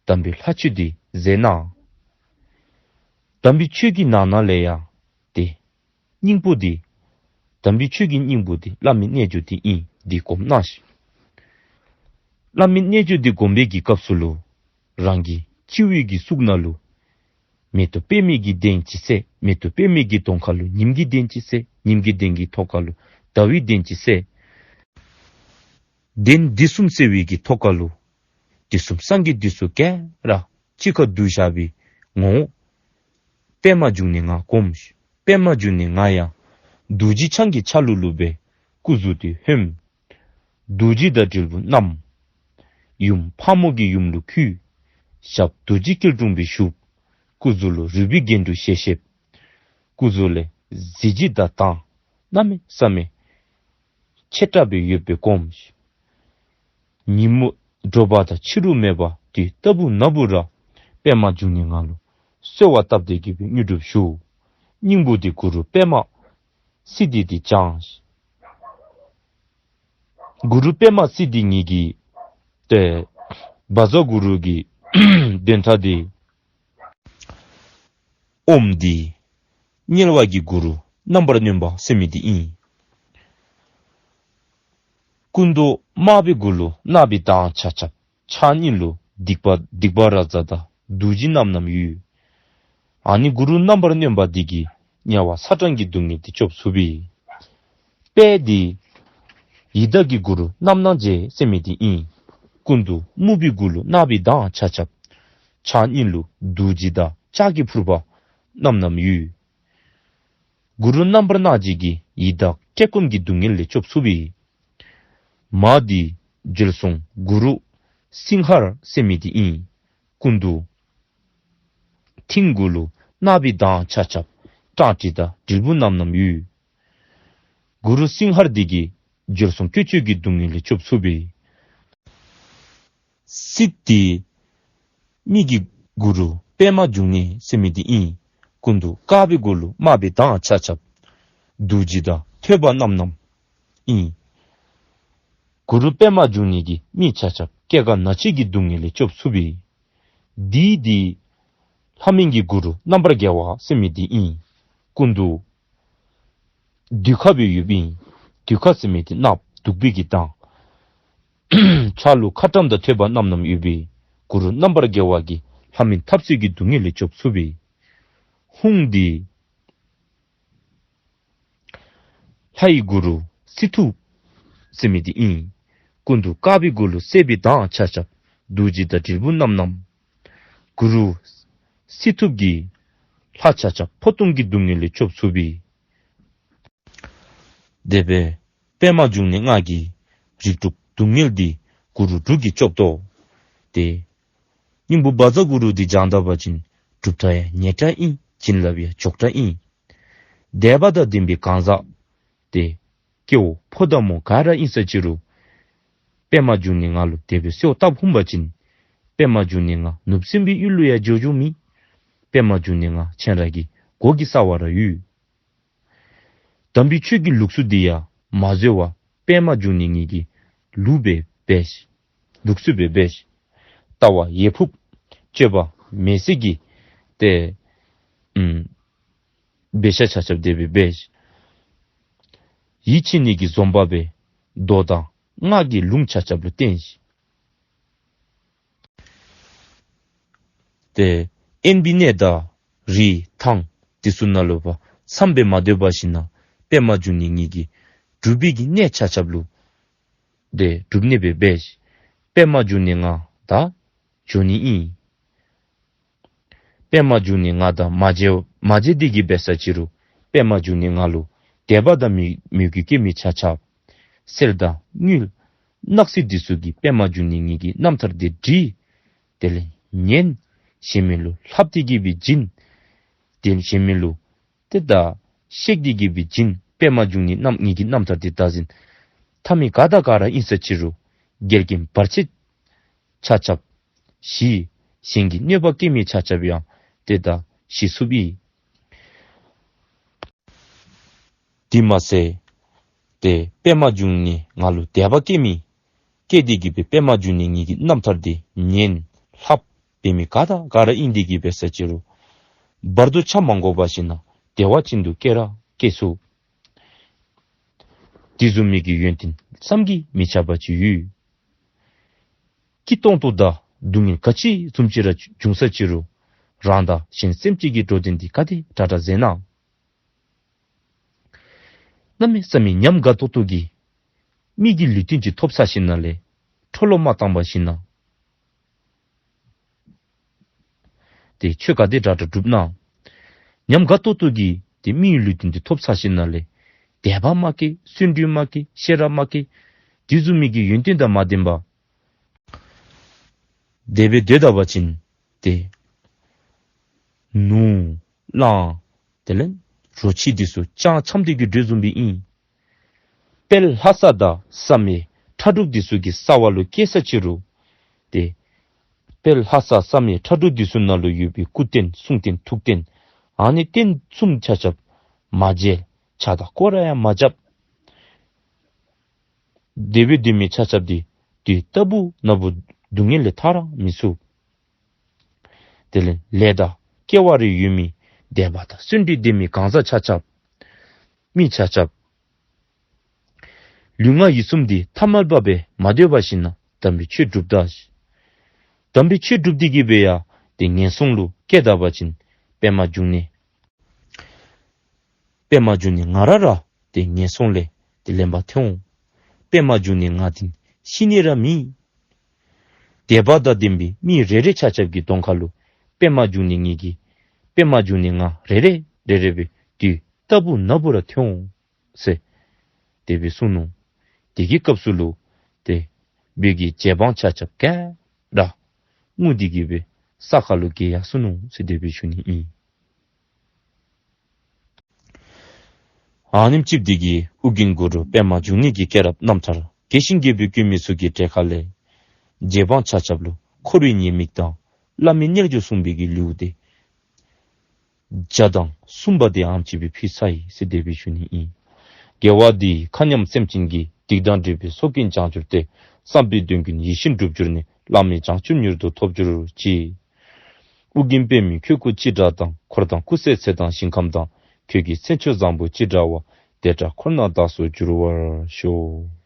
དམ་པའི་ལྷ་ཆོས་འདི་མཛད་གནང་། དམ་པའི་ཆོས་ཀྱི་ནང་ན་ལས་ཡང་ཏེ་སྙིང་པོ་འདི་དམ་པའི་ཆོས་ཀྱི་སྙིང་པོ་འདི་བླ་མའི་རྣལ་འབྱོར་འདི་ཨིན། འདི་སྒོམ་གནང་ཞིག། བླ་མའི་རྣལ་འབྱོར་འདི་སྒོམ་པའི་གི་སྐབས་སུ་ལུ་རང་གི་སྤྱི་བོའི་གི་གཙུག་ན་ལུ་མེ་ཏོག་པདྨའི་གི་གདན་ཅིག་གསལ། མེ་ཏོག་པདྨའི་གི་གདོང་ཁ་ལུ་ཉིམ་གི་གདན་ཅིག་གསལ། ཉིམ་གི་གདན་གྱི་ཐོག་ཁ་ལུ་ཟླ་བའི་གདན་ཅིག་གསལ། གདན་འདི་གསུམ་གསལ་བའི་གི་ཐོག་ཁ་ལུ་དུས་གསུམ་སངས་རྒྱས་འདི་ཚུ་ག་ར་གཅིག་ཁར་འདུ་བཞག་པའི་ངོ་བོ་པདྨ་འབྱུང་གནས་ང་སྒོམ་ཞིག། པདྨ་འབྱུང་གནས་ང་ཡང་རྡོ་རྗེ་འཆང་གི་ཆ་ལུགས་ལུ་སྦེ་སྐུ་གཟུགས་འདི་ཧོནམ། རྡོ་རྗེ་དང་དྲིལ་བུ་བསྣམས། ཡུམ་ཕག་མོ་གི་ཡུམ་ལུ་འཁྱུད། ཞབས་རྡོ་རྗེ་སྐྱིལ་ཀྲུང་སྦེ་བཞུགས། སྐུ་གཟུགས་ལུ་རུས་པའི་རྒྱན་དྲུག་ཞལ་བཞེས། སྐུ་གཟུགས་ལས་གཟི་བརྗིད་དང་མདངས་གནམ་མེད་ས་མེད་ཆེ་དྲགས་སྦེ་ཡོདཔ་སྦེ་སྒོམ་ཞིག། ཉིན་མོ་དྲོ་པ་དང་ཕྱི་རུ་མེད་པར་དུས་རྟག་བུ་ན་བུ་ར་པདྨ་འབྱུང་གནས་ང་ལུ་ གསོལ་བ་བཏབ་སྟེ་གི་སྦེ་དངོས་གྲུབ་ཞུ། སྙིང་པོ་འདི་གུ་རུ་པདྨ་སིདྡྷི་འདི་བགྱང་། གུ་རུ་པདྨ་སིདྡྷི་ཉིད་ཀྱི་ཏེ་བཛྲ་གུ་རུ་གི་བདུན་ཕྲག་འདི་ཨོཾ་འདི་དམྱལ་བ་གི་གུ་རུ་རྣམ་པར་གནོན་པ་ཟེར་མི་འདི་ཨིན། སྐུ་མདོག་དམར་པོའི་གུ་ལུ་གནག་པོའི་མདངས་ཆགས་ཆགསཔ། ཕྱག་གཉིས་ལུ་སྡིག་པ་སྡིག་པ་ར་ཛ་དང་རྡོ་རྗེ་རྣམ་རྣམ་ཡོད། ཨ་ནི་གུ་རུ་རྣམ་པར་གནོན་པ་འདི་གིས་དམྱལ་བ་ཚ་གྲང་གི་སྡུག་བསྔལ་འདི་སྐྱོབ་ཚུགས་པས། དཔལ་འདི་ཡི་དྭགས་ཀྱི་གུ་རུ་རྣམ་སྣང་རྒྱལ་ཟེར་མི་འདི་ཨིན། སྐུ་མདོག་སྨུག་པོའི་གུ་ལུ་གནག་པོའི་མདངས་ཆགས་ཆགསཔ། ཕྱག་གཉིས་ལུ་རྡོ་རྗེ་དང་ལྕགས་ཀྱི་ཕུར་པ་རྣམ་རྣམ་ཡོད། གུ་རུ་རྣམ་པར་སྣང་མཛད་ཀྱིས་ཡི་དྭགས་བཀྲེས་སྐོམ་གྱི་སྡུག་བསྔལ་ལས་སྐྱོབ་ཚུགས་པས། མ་འདི་བྱོལ་སོང་གུ་རུ་སིང་ཧར་ཟེར་མི་འདི་ཨིན། སྐུ་མདོག་མཐིང་གུ་ལུ་གནག་པོའི་མདངས་ཆགས་ཆགསཔ། སྤྲང་ཁྲི་དང་དྲིལ་བུ་རྣམ་རྣམ་ཡོད། གུ་རུ་སིང་ཧར་འདི་གིས་བྱོལ་སོང་སྐྱེ་མཆེད་ཀྱི་སྡུག་བསྔལ་ལས་སྐྱོབ་ཚུགས་པས། སིདྡྷི་མི་གི་གུ་རུ་པདྨ་འབྱུང་གནས་ཟེར་མི་འདི་ཨིན། སྐུ་མདོག་དཀར་པོའི་གུ་ལུ་དམར་པོའི་མདངས་ཆགས་ཆགསཔ། རྡོ་རྗེ་དང་ཐོད་པ་རྣམ་རྣམ་ཨིན། གུ་རུ་པདྨ་འབྱུང་གནས་ཀྱིས་མི་ཆ་ཁྱབ་སྐྱེ་རྒ་ན་འཆི་གི་སྡུག་བསྔལ་ལས་སྐྱོབ་ཚུགས་པས། འདི་འདི་ལྷ་མིན་གྱི་གུ་རུ་རྣམ་པར་རྒྱལ་བ་ཟེར་མི་འདི་ཨིན། སྐུ་མདོག་དུད་ཁ་སྦེ་ཡོདཔ་ཨིན། དུད་ཁ་ཟེར་མི་འདི་གནགཔོ་བདུག་སྤོས་ཀྱི་མདངས། ཕྱག་ལུ་ཁ་ཊྭཱཾ་དང་ཐོད་པ་རྣམ་རྣམ་ཡོད་པས། གུ་རུ་རྣམ་པར་རྒྱལ་བ་གིས་ལྷ་མིན་འཐབ་རྩོད་ཀྱི་སྡུག་བསྔལ་ལས་སྐྱོབ་ཚུགས་པས། ཧཱུྃ་འདི་ལྷའི་གུ་རུ་སྲི་ཐུབ་ཟེར་མི་འདི་ཨིན། སྐུ་མདོག་དཀར་པོའི་གུ་ལུ་སེར་པོའི་མདངས་ཆ་ཁྱབ། རྡོ་རྗེ་དང་དྲིལ་བུ་རྣམ་རྣམ། གུ་རུ་སྲི་ཐུབ་ཀྱིས་ལྷ་ཆ་ཁྱབ་འཕོ་ལྟུང་གི་སྡུག་བསྔལ་ལས་སྐྱོབ་ཚུགས་པས། དེ་སྦེ་པདྨ་འབྱུང་གནས་ལྔ་གིས་རིགས་དྲུག་སྡུག་བསྔལ་འདི་གུ་རུ་དྲུག་གིས་སྐྱོབ་དོ། ཏེ་སྙིང་པོ་བཛྲ་གུ་རུ་འདི་བགྱང་ད་པ་ཅིན་གྲུབ་མཐའ་ཡང་ཉེ་དྲགས་ཨིན། བྱིན་རླབས་ཡང་མགྱོགས་དྲགས་ཨིན། དད་པ་དང་ལྡན་པའི་གང་ཟག་ཏེ་སྐྱེ་བོ་ཕོ་དང་མོ་ག་ར་ཨིན་ས་ཅི་རུང་པདྨ་འབྱུང་གནས་ལྔ་ལུ་དེ་སྦེ་གསོལཝ་བཏབ་ཧུམ་པ་ཅིན་པདྨ་འབྱུང་གནས་ལྔ་ནུབ་སྲིན་པོའི་ཡུལ་ལུ་ཡང་འགྱོ་འགྱོཝ་མེད། པདྨ་འབྱུང་གནས་ལྔ་ཁྱེད་ར་གི་གོ་གི་ས་བ་ར་ཡོད། དམ་པའི་ཆོས་ཀྱི་ལུགས་སྲོལ་འདི་ཡང་མ་འཛོལ་བར་པདྨ་འབྱུང་གནས་ངེ་གི་ལུགས་སྦེ་འབད་ཤིག། ལུགས་སྲོལ་སྦེ་འབད་ཤིག། ལྟ་བ་ཡིད་ཕུག་སྤྱོད་པ་མེད་ཟེར་གྱི་ཏེ་ཨམ་འབད་ཤ་ཆ་ཁྱབ་དེ་སྦེ་འབད་ཤིག། ཡིད་ཆེས་ནི་གི་འཛོམས་པ་སྦེ་མདོ་དང་སྔགས་ཀྱི་ལུང་ཆ་ཁྱབ་ལུ་བརྟེན་ཤིག། ཏེ་དབེན་པའི་གནས་དང་རི་ཐང་དེ་ཚུ་ནང་ལུ་ཕར་མཚམས་སྦེ་མ་སྡོད་པར་ཞིན་ན་པདྨ་འབྱུང་གནས་ངེ་གི་སྒྲུབ་པའི་གི་གནས་ཆ་ཁྱབ་ལུ་ཏེ་སྒྲུབ་གནས་སྦེ་འབད་ཤིག། པདྨ་འབྱུང་གནས་ལྔ་དང་འགྱོ་ནི་ཨིན། པདྨ་འབྱུང་གནས་ལྔ་དང་མ་མཇལ་མ་མཇལ་ཏེ་གི་འབད་ས་ཅི་རུང་པདྨ་འབྱུང་གནས་ལྔ་ལུ་དད་པ་དང་མོས་མོས་གུས་བསྐྱེད་མི་ཆ་ཁྱབ། གསེར་དང་དངུལ་སྣག་ཚིལ་འདི་ཚུ་གིས་པདྨ་འབྱུང་གནས་ངེ་གི་རྣམ་ཐར་འདི་བྲི། དེ་ལས་ཉན། གཞན་མི་ལུ་ལྷབ་སྟེ་གི་སྦེ་བྱིན། དེ་གཞན་མི་ལུ་ཏེ་ད་བཤད་དེ་གི་སྦེ་བྱིན། པདྨ་འབྱུང་གནས་རྣམ་ངེ་གི་རྣམ་ཐར་འདི་བདག་འཛིན་འཐབ་མི་ག་དང་ག་ར་ཨིན་ས་ཅི་རུང་འགལ་རྐྱེན་བར་ཆད་ཆ་ཁྱབ་ཞི། གཞན་གྱི་གནོད་པ་བསྐྱལ་མི་ཆ་ཁྱབ་ཡང་ཏེ་ད་ཞི་ཚུགས་པས། དེ་མ་ཚད་ཏེ་པདྨ་འབྱུང་གནས་ལྔ་ལུ་དད་པ་བསྐྱེད་མི་བསྐྱེད་དེ་གི་སྦེ་པདྨ་འབྱུང་གནས་ངེ་གི་རྣམ་ཐར་འདི་ཉན་ལྷབ་འབད་མི་ག་དང་ག་ར་ཨིན་ཏེ་གི་འབད་ས་ཅི་རུང་བར་དུ་ཆ་མ་འགོར་བར་ཞིན་ན་བདེ་བ་ཅན་དུ་སྐྱེ་ར་སྐྱེ་ཚུགས། དེ་བཟུམ་མའི་གི་ཡོན་ཏན་བསམ་གྱིས་མི་ཁྱབ་པ་ཅིག་ཡོད། སྐྱིད་ཏོང་ཏོ་དང་སྡུག་བསྔལ་ག་ཅི་བཟུམ་ཅིག་ར་བྱུང་ས་ཅི་རུང་རང་དང་གཞན་སེམས་ཅན་གྱི་འགྲོ་དོན་འདི་ག་དེ་དྲག་དྲག་མཛད་ན། གནམ་མེད་ས་མེད་ཉམས་དགའ་ཏོག་ཏོ་གིས་མི་གི་ལུས་རྟེན་ཅིག་ཐོབ་ཚར་ཞིནམ་ལས་འཕྲོ་བརླག་མ་བཏང་པར་ཞིནམ་ཏེ་ཆོས་ག་དེ་དྲག་དྲག་སྒྲུབ་ན། ཉམས་དགའ་ཏོག་ཏོ་གིས་ཏེ་མི་གི་ལུས་རྟེན་འདི་ཐོབ་ཚར་ཞིནམ་ལས་དད་པ་མ་སྐྱེ། བརྩོན་འགྲུས་མ་སྐྱེ། ཤེས་རབ་མ་སྐྱེ། དེ་བཟུམ་མའི་གི་ཡོན་ཏན་དང་མ་ལྡན་པར་དེ་སྦེ་སྡོད་ད་པ་ཅིན་ཏེ་ནོར་གླང་དེ་ལས་རོ་ཁྱི་འདི་ཚུ་ཅང་འཆམ་སྟེ་གི་འགྲོ་བཟུམ་སྦེ་ཨིན། དཔལ་ལྷ་ས་དང་བསམ་ཡས་ཁྲ་འབྲུག་འདི་ཚུ་གི་ས་བ་ལུ་སྐྱེས་ས་ཅི་རུང་ཏེ་ དཔལ་ལྷ་ས་བསམ་ཡས་ཁྲ་འབྲུག་འདི་ཚུ་ནང་ལུ་ཡོད་པའི་སྐུ་རྟེན་གསུང་རྟེན་ཐུགས་རྟེན་ཨ་ནི་རྟེན་གསུམ་ཆ་ཁྱབ་མ་མཇལ། ཕྱག་དང་སྐོར་ར་ཡང་མ་རྐྱབ། དེ་སྦེ་སྡོད་མི་ཆ་ཁྱབ་འདི་དུས་རྟག་བུ་ན་བུ་སྡུག་བསྔལ་ལས་ཐར་ར་མི་ཚུགས། དེ་ལས་ལས་དང་སྐལ་བ་རེ་ཡོད་མི་དད་པ་དང་བརྩོན་འགྲུས་ལྡན་མི་གང་ཟག་ཆ་ཁྱབ་མི་ཆ་ཁྱབ་ལུས་ངག་ཡིད་གསུམ་འདི་ཐ་མལ་པ་སྦེ་མ་སྡོད་པར་ཞིན་ན་དམ་པའི་ཆོས་སྒྲུབ་ད། དམ་པའི་ཆོས་སྒྲུབ་སྟེ་གི་སྦེ་ཡང་ཏེ་ངན་སོང་ལུ་སྐྱེ་ད་པ་ཅིན་པདྨ་འབྱུང་གནས་པདྨ་འབྱུང་གནས་ང་ར་ར་ཏེ་ངན་སོང་ལས་ཏེ་ལེན་པར་ཐོན་འོང་། པདྨ་འབྱུང་གནས་ང་འདི་ཤི་ནི་ར་མེད། དད་པ་དང་ལྡན་པའི་མི་རེ་རེ་ཆ་ཁྱབ་ཀྱི་གདོང་ཁ་ལུ་པདྨ་འབྱུང་གནས་ངེ་གི་པདྨ་འབྱུང་གནས་ང་རེ་རེ་རེ་རེ་སྦེ་དུས་རྟག་བུ་ན་བུ་ར་ཐོན་འོང་ཟེར་དེ་སྦེ་གསུངས་ནུག། དེ་གི་སྐབས་སུ་ལུ་ཏེ་བོད་ཀྱི་རྗེ་འབངས་ཆ་ཁྱབ་ག་ར་ངུ་སྟེ་གི་སྦེ་ས་ཁ་ལུ་འགྱེལ་ཡར་སོ་ནུག་ཟེར་དེ་སྦེ་ཞུ་ནི་ཨིན། ཨ་ནེམ་ཅིག་འདི་གིས་ཨོ་རྒྱན་གུ་རུ་པདྨ་འབྱུང་གནས་ཀྱི་སྐྱེས་རབས་རྣམ་ཐར་རྒྱས་ཤིང་རྒྱས་པར་བཀོད་མི་ཚུ་གི་གྲས་ཁ་ལས་རྗེ་འབངས་ཆ་ཁྱབ་ལུ་འཁོར་བའི་ཉེས་དམིགས་དང་བླ་མའི་རྣལ་འབྱོར་གསུངས་པའི་གི་ལེའུ་སྟེ་བརྒྱ་དང་གསུམ་པ་དེ་ཨ་ནེམ་ཅིག་སྦེ་ཕུལ་ཚར་ཡི་ཟེར་དེ་སྦེ་ཞུ་ནི་ཨིན། དགེ་བ་འདིས་མཁའ་མཉམ་སེམས་ཅན་གྱི། སྡིག་དང་སྒྲིབ་པའི་ཚོགས་ཀུན་བྱང་གྱུར་ཏེ། བསམ་པའི་དོན་ཀུན་ཡིད་བཞིན་འགྲུབ་གྱུར་ནས། བླ་མེད་བྱང་ཆུབ་མྱུར་དུ་ཐོབ་གྱུར་ཅིག། ཨོ་རྒྱན་པདྨས་ཁྱོད་སྐུ་ཅི་འདྲ་དང་། འཁོར་དང་སྐུ་ཚེའི་ཚད་དང་ཞིང་ཁམས་དང་། ཁྱོད་ཀྱི་མཚན་མཆོག་བཟང་པོ་ཅི་འདྲ་བ། དེ་འདྲ་འཁོར་ན་བདག་སོགས་འགྱུར་བར་ཤོག།